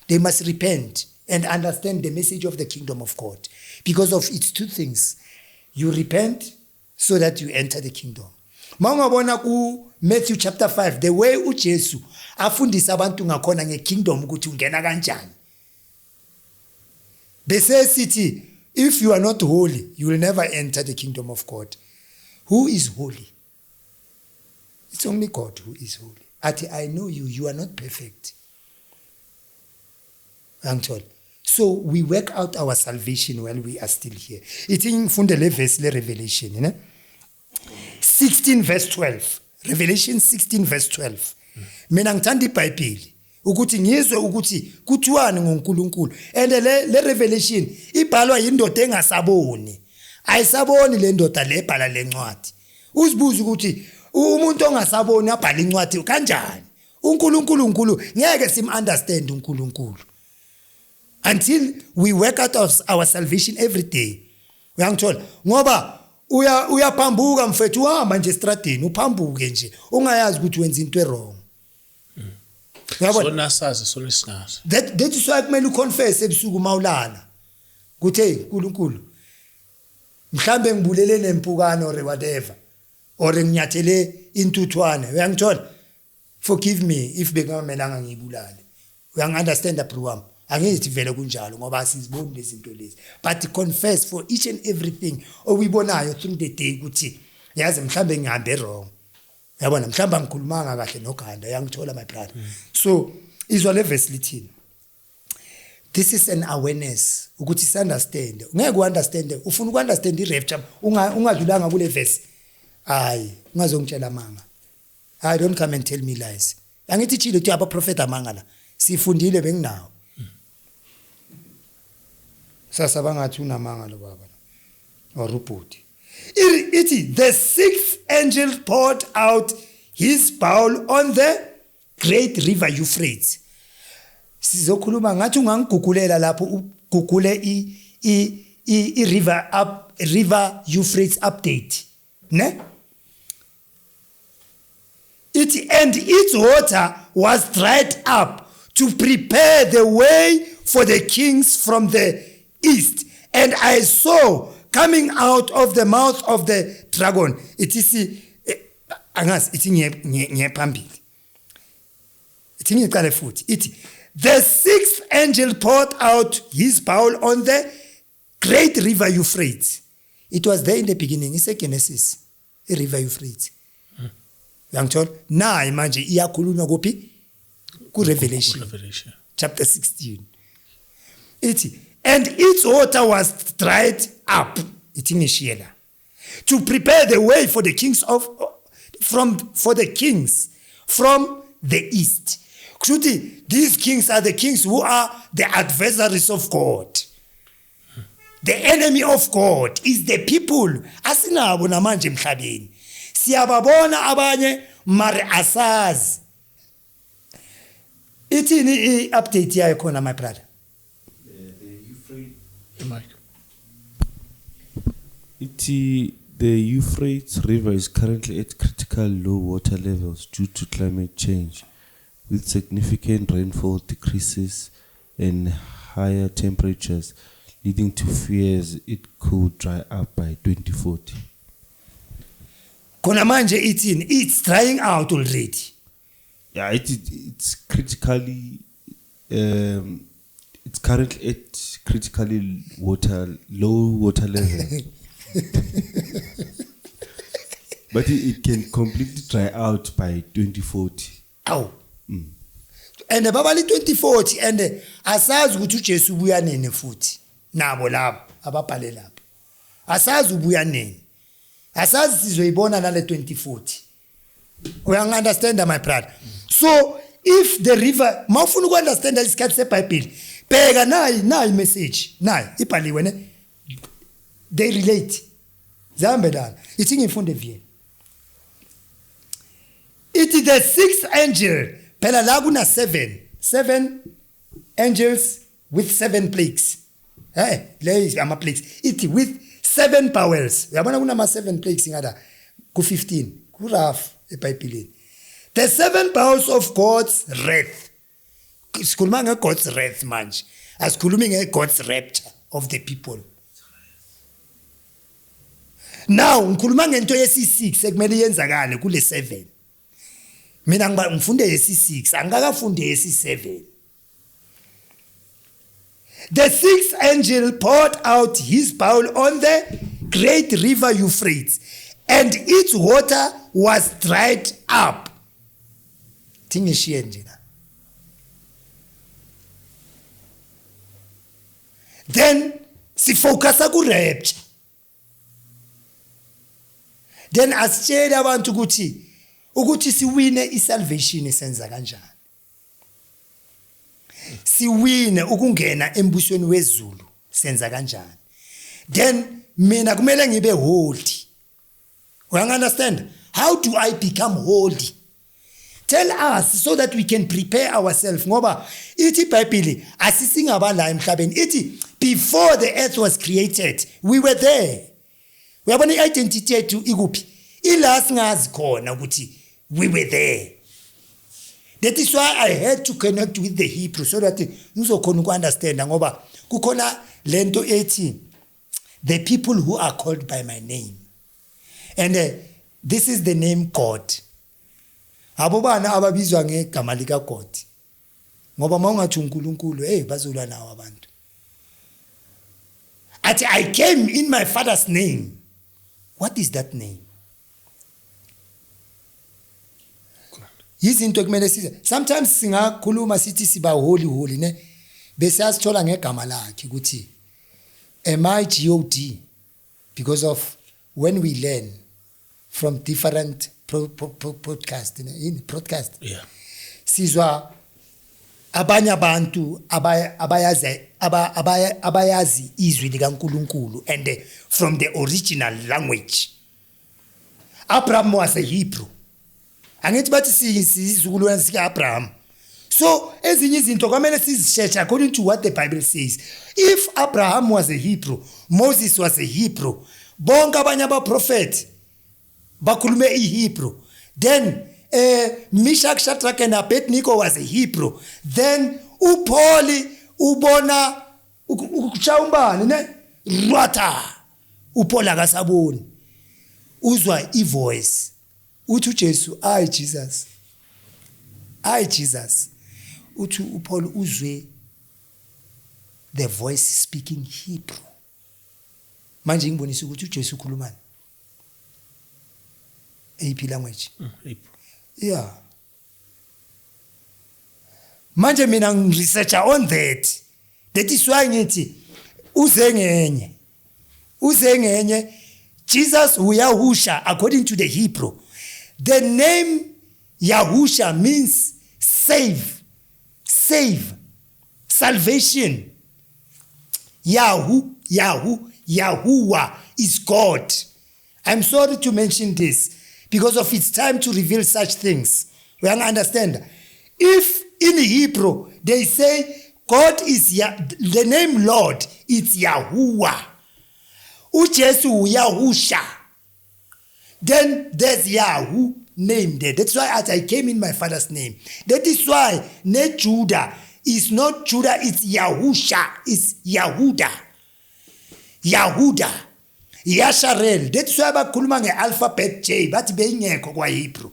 They must repent and understand the message of the kingdom of God, because of its two things. You repent so that you enter the kingdom. Mawungabona ku Matthew chapter 5, the way uJesu afundisa abantu ngakhona ngekingdom, ukuthi ungena kanjani, bese sithi if you are not holy, you will never enter the kingdom of God. Who is holy? It's only God who is holy. Athi, "I know you, you are not perfect." Angithola? So we work out our salvation while we are still here. Ithi ngifunde le verse le Revelation, ne 16 verse 12. Revelation 16 verse 12. Mina ngithanda iBhayibheli ukuthi ngizwe ukuthi kuthiwani ngoNkulunkulu, and le Revelation ibhalwa yindoda engasaboni. Ayisaboni le ndoda le ebhala lencwadi. Uzibuza ukuthi umuntu ongasaboni abhala incwadi kanjani? uNkulunkulu uNkulu ngeke sim understand uNkulunkulu until we work out of our salvation every day. Uyangithola? Ngoba uya uyaphambuka mfethu, uhamba nje estradini uphambuke nje ungayazi ukuthi wenza into ewrong. Uyabona? Sona sazi, sona singazi. That is why kumele uconfess ebusuku mawulala kuthi, "Hey uNkulunkulu, mhlambe ngibulele nempukane or whatever, or nginyathele intuthwane, uyangithola? Forgive me if bekungamelanga ngiyibulale." Uyangi-understand, bro wami? Angithi vele kunjalo ngoba asiziboni lezi zinto lezi, but confess for each and everything okuyibonayo through the day ukuthi yazi mhlambe ngihambe wrong, yabona, mhlawumbe angikhulumanga kahle noganda. Uyangithola, my brother? So izwa le verse lithini. This is an awareness ukuthi si-understand. Ngeke u-understand, ufuna uku-understand i-rapture ungadlulanga kule verse, hayi, ungazongitshela amanga. Hayi, don't come and tell me lies. Angithi tshile ukuthi abaprofeta amanga la sifundile, benginawo sasa bangathi unamanga lo baba or ubhuti. Ithi the sixth angel poured out his bowl on the great river Euphrates. Sizokhuluma ngathi ungangigugulela lapho, ugugule i river up, River Euphrates update, ne? Ithi and its water was dried up to prepare the way for the kings from the east. And I saw coming out of the mouth of the dragon, ithi si angazi, ithi ngiye phambili, ithi ngiqale futhi. Ithi the sixth angel poured out his bowl on the great river Euphrates. It was there in the beginning, ise Genesis, i river Euphrates. Uyangithola? Nayi manje iyakhulunywa kuphi? Ku Revelation. Revelation. Chapter 16. Ithi and its water was dried up, ithi ngishiye la, to prepare the way for the kings of from for the kings from the east. Kusho ukuthi these kings are the kings who are the adversaries of God. The enemy of God is the people asinabo namanje emhlabeni. Siyababona abanye mare asazi. Ithini i-update yayo khona, my brother? The Euphrates. Mike. Ithi the Euphrates River is currently at critical low water levels due to climate change, with significant rainfall decreases and higher temperatures, leading to fears it could dry up by 2040. Khona manje ithini? It's drying out already. Yeah, it's currently at critically water low water level, but it can completely dry out by 2040. Awu, and babali 2040, and asazi ukuthi uJesu ubuya nini futhi. Nabo labo ababhale lapho, asazi ubuya nini, asazi sizoyibona nale 2040. Uyangi-understand, my brother? So if the river, mawufuna uku-understanda isikhathi seBhayibheli, Bheka nayi message, nayi ibhaliwe ne, they relate, zihambelana. Ithi ngifunde vien, ithi the sixth angel. Phela la kuna seven angels with seven plagues. Le ama plagues, ithi with seven bowels. Uyabona kunama seven plagues ngala ku 15 ku rough eBhayibhelini, the seven bowels of God's wrath. Sikhuluma nge-God's wrath manje, asikhulumi nge-God's rapture of the people. Now ngikhuluma ngento yesi-6 ekumele yenzakale kule 7. Mina ngifunde yesi-6, angikakafundi yesi-7. The sixth angel poured out his bowl on the great river Euphrates, and its water was dried up. Thingishiye nje la. Then sifocusa ku rapture. Then asitshele abantu ukuthi siwine isalvation senza kanjani. Siwine ukungena embusweni wezulu senza kanjani. Then mina kumele ngibe holy. You understand? How do I become holy? Tell us so that we can prepare ourselves, ngoba ithi iBhayibheli asisingaba la emhlabeni. Ithi before the earth was created we were there. Uyabona i-identity yethu ikuphi? Ila singazi khona ukuthi we were there. That is why I had to connect with the Hebrew so that ngizokhona uku-understanda, ngoba kukhona lento ethi the people who are called by my name, and this is the name God. Abo bana ababizwa ngegama lika God, ngoba mawungathi uNkulunkulu, hey, bazolwa nawo abantu. Athi I came in my father's name. What is that name? Izinto ekumele size. Sometimes singakhuluma sithi siba holy holy ne, bese asithola ngegama lakhe ukuthi am I God, because of when we learn from different podcast in broadcast, sizwa abanye abantu abayazi izwi likaNkuluNkulu and from the original language. Abraham was a Hebrew. Angithi bathi sizizukulwane sika-Abraham. So ezinye izinto kwamele sizisheshe according to what the Bible says. If Abraham was a Hebrew, Moses was a Hebrew, bonke abanye abaprofeti bakhulume iHebrew, then Meshach, Shadrach and Abednego was a Hebrew, then uPaul ubona ukushaya umbani ne rwatha, uPaul akasaboni, uzwa ivoice uthi uJesu, I Jesus, I Jesus. Uthi uPaul uzwe the voice speaking Hebrew. Manje ngibonisa ukuthi uJesu ukhulumani eyiphi language? Yeah, manje mina ngiresearcha on that. That is why ngithi uze ngenye Jesus uYahusha. According to the Hebrew, the name Yahusha means save, save, salvation. Yahu, Yahu, Yahuwah is God. I'm sorry to mention this because of it's time to reveal such things. We understand. If in Hebrew they say God is the name Lord, it's Yahuwah. UJesu Yahusha. Then there's Yahoo name there. That's why as I came in my father's name. That is why ne Judah is not Judah, it's Yahusha, it's Yahuda. Yahuda. Yasharel. That's why bakhuluma ngealphabet J, bathi beyingekho kwa Hebrew.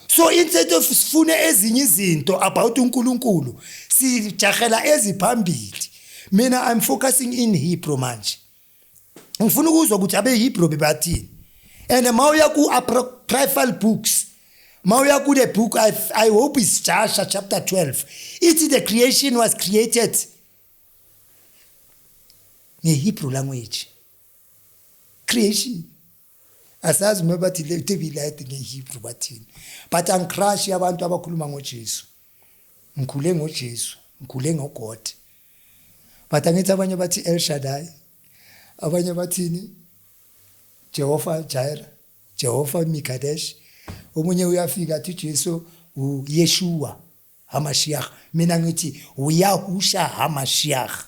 So instead of sifune ezinye izinto about uNkulunkulu, sijahela eziphambili. Mina I'm focusing in Hebrew manje. Ngifuna ukuzwa ukuthi abe Hebrew bebathini. And mawuya ku apocryphal books, mawuya ku the book I hope it's Joshua chapter 12. Ithi the creation was created nge-Hebrew language. Creation. Asazi uma bathi le light nge-Hebrew bathini. But angicrush abantu abakhuluma ngoJesu. Ngikhule ngoJesu. Ngikhule ngoGod. But angithi abanye bathi El Shaddai, abanye bathini, Jehova Jireh, Jehova Mikadesh. Omunye uyafika athi Jesu uYeshua HaMashiach. Mina ngithi uYahusha HaMashiach,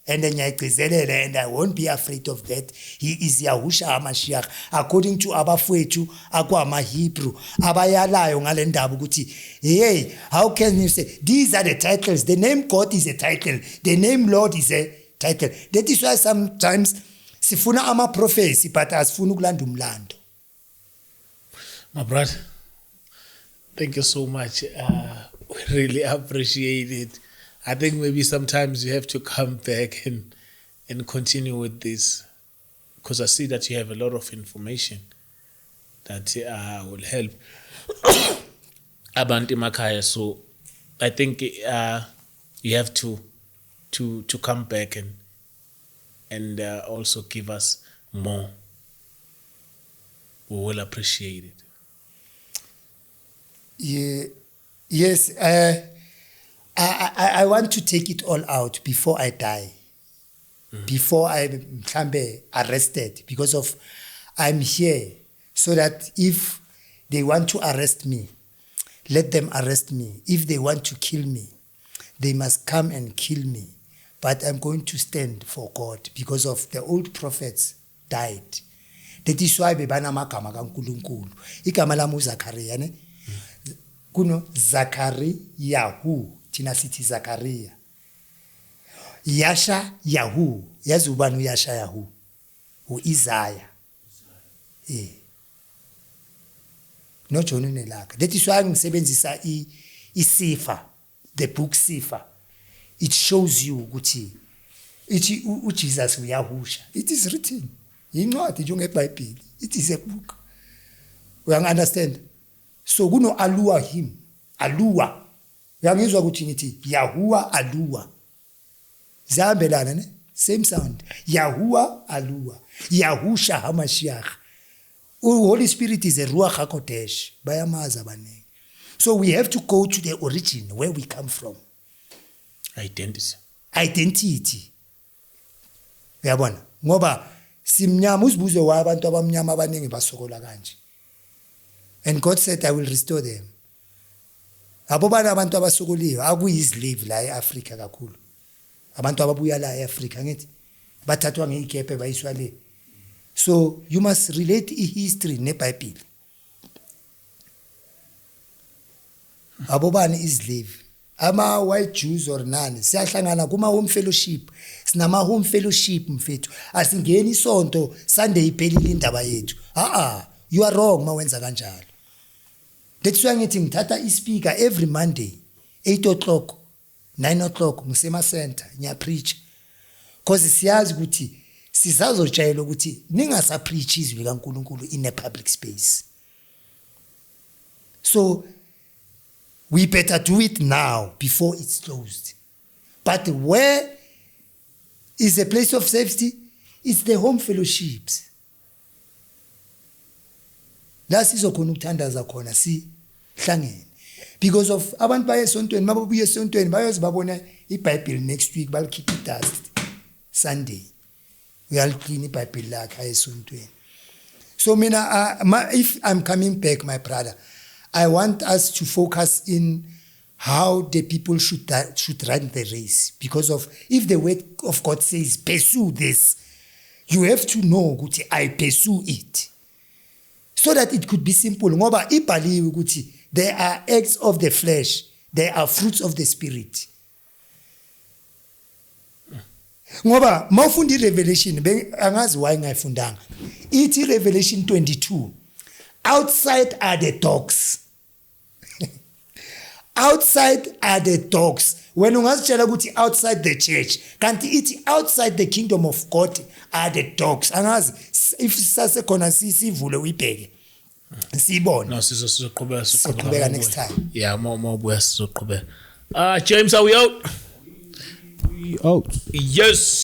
and ngiyayigcizelela, and I won't be afraid of that. He is Yahusha HaMashiach according to abafowethu akwama-Hebrew abayalayo ngale ndaba ukuthi, hey, how can you say these are the titles? The name God is a title, the name Lord is a title. That is why sometimes sifuna ama-prophecy, but asifuni ukulanda umlando. My brother, thank you so much. We really appreciate it. I think maybe sometimes you have to come back and continue with this, because I see that you have a lot of information that will help abantu emakhaya. So I think you have to come back and also give us more. We will appreciate it. Yeah, yes, I want to take it all out before I die. Before I mhlambe arrested, because of I'm here so that if they want to arrest me, let them arrest me. If they want to kill me, they must come and kill me. But I'm going to stand for God because of the old prophets died. That is why bebanamagama kaNkulunkulu. Igama lami uZakaria, ne? Kuno Zakariyahu, thina sithi Zakaria. Yasha Yahu, yazi ubani uYasha Yahu? UIsaiah. No John unelaka. That is why ngisebenzisa isifa, the book Sifa. It shows you ukuthi ithi uJesus uyahusha. It is written. Incwadi njengeBhayibheli. It is a book. Uyang understand? So kuno Alua him. Alua. Uyangizwa ukuthi ngithi Yahuwa Alua. Ziyahambelana, ne? Same sound. Yahuwa Alua. Yahusha HaMashiach. Holy Spirit is a Ruach HaKodesh. Bayamazi abaningi. So we have to go to the origin where we come from. Identity. Identity. Uyabona? Ngoba simnyama, uzibuze why abantu abamnyama abaningi basokola kanje. And God said, "I will restore them." Abo bana abantu abasokoliwe akuyislave la eAfrica kakhulu. Abantu ababuya la eAfrica, ngithi bathathwa ngeyikepe bayiswa le. So you must relate ihistory neBhayibheli. Abo bani islave? Ama white Jews or nani? Siyahlangana kuma home fellowship. Sinama home fellowship, mfethu. Asingeni isonto Sunday, iphelile indaba yethu. Ah ah, you are wrong mawenza kanjalo. That's why ngithi ngithatha ispeaker every Monday 8 o'clock, 9 o'clock, ngisema center ngiyapreach. Because siyazi ukuthi sizazotshela ukuthi ningasapreach izwi likaNkuluNkulu in a public space. So we better do it now before it's closed. But where is a place of safety? It's the home fellowships. La sizokhona ukuthandaza khona sihlangene. Because of abantu baye esontweni, mababuye esontweni bayoze babona iBhayibheli next week, balikhipha idust Sunday. Uyaliclean iBhayibheli lakhe aye esontweni. So mina, if I'm coming back, my brother, I want us to focus in how the people should run the race, because of if the word of God says pursue this, you have to know ukuthi I pursue it, so that it could be simple, ngoba ibhaliwe ukuthi there are acts of the flesh, there are fruits of the spirit. Ngoba mawufunda iRevelation, angazi why ngayifundanga, ithi Revelation 22, outside are the dogs, outside are the dogs. Wena ungazitshela ukuthi outside the church, kanti ithi outside the kingdom of God are the dogs. Angazi if sasekhona, sivule uyibheke siyibone. No, sizoqhubeka. Sizoqhubeka next time. Yeah, more buya sizoqhubeka. James, are we out? We out. Yes.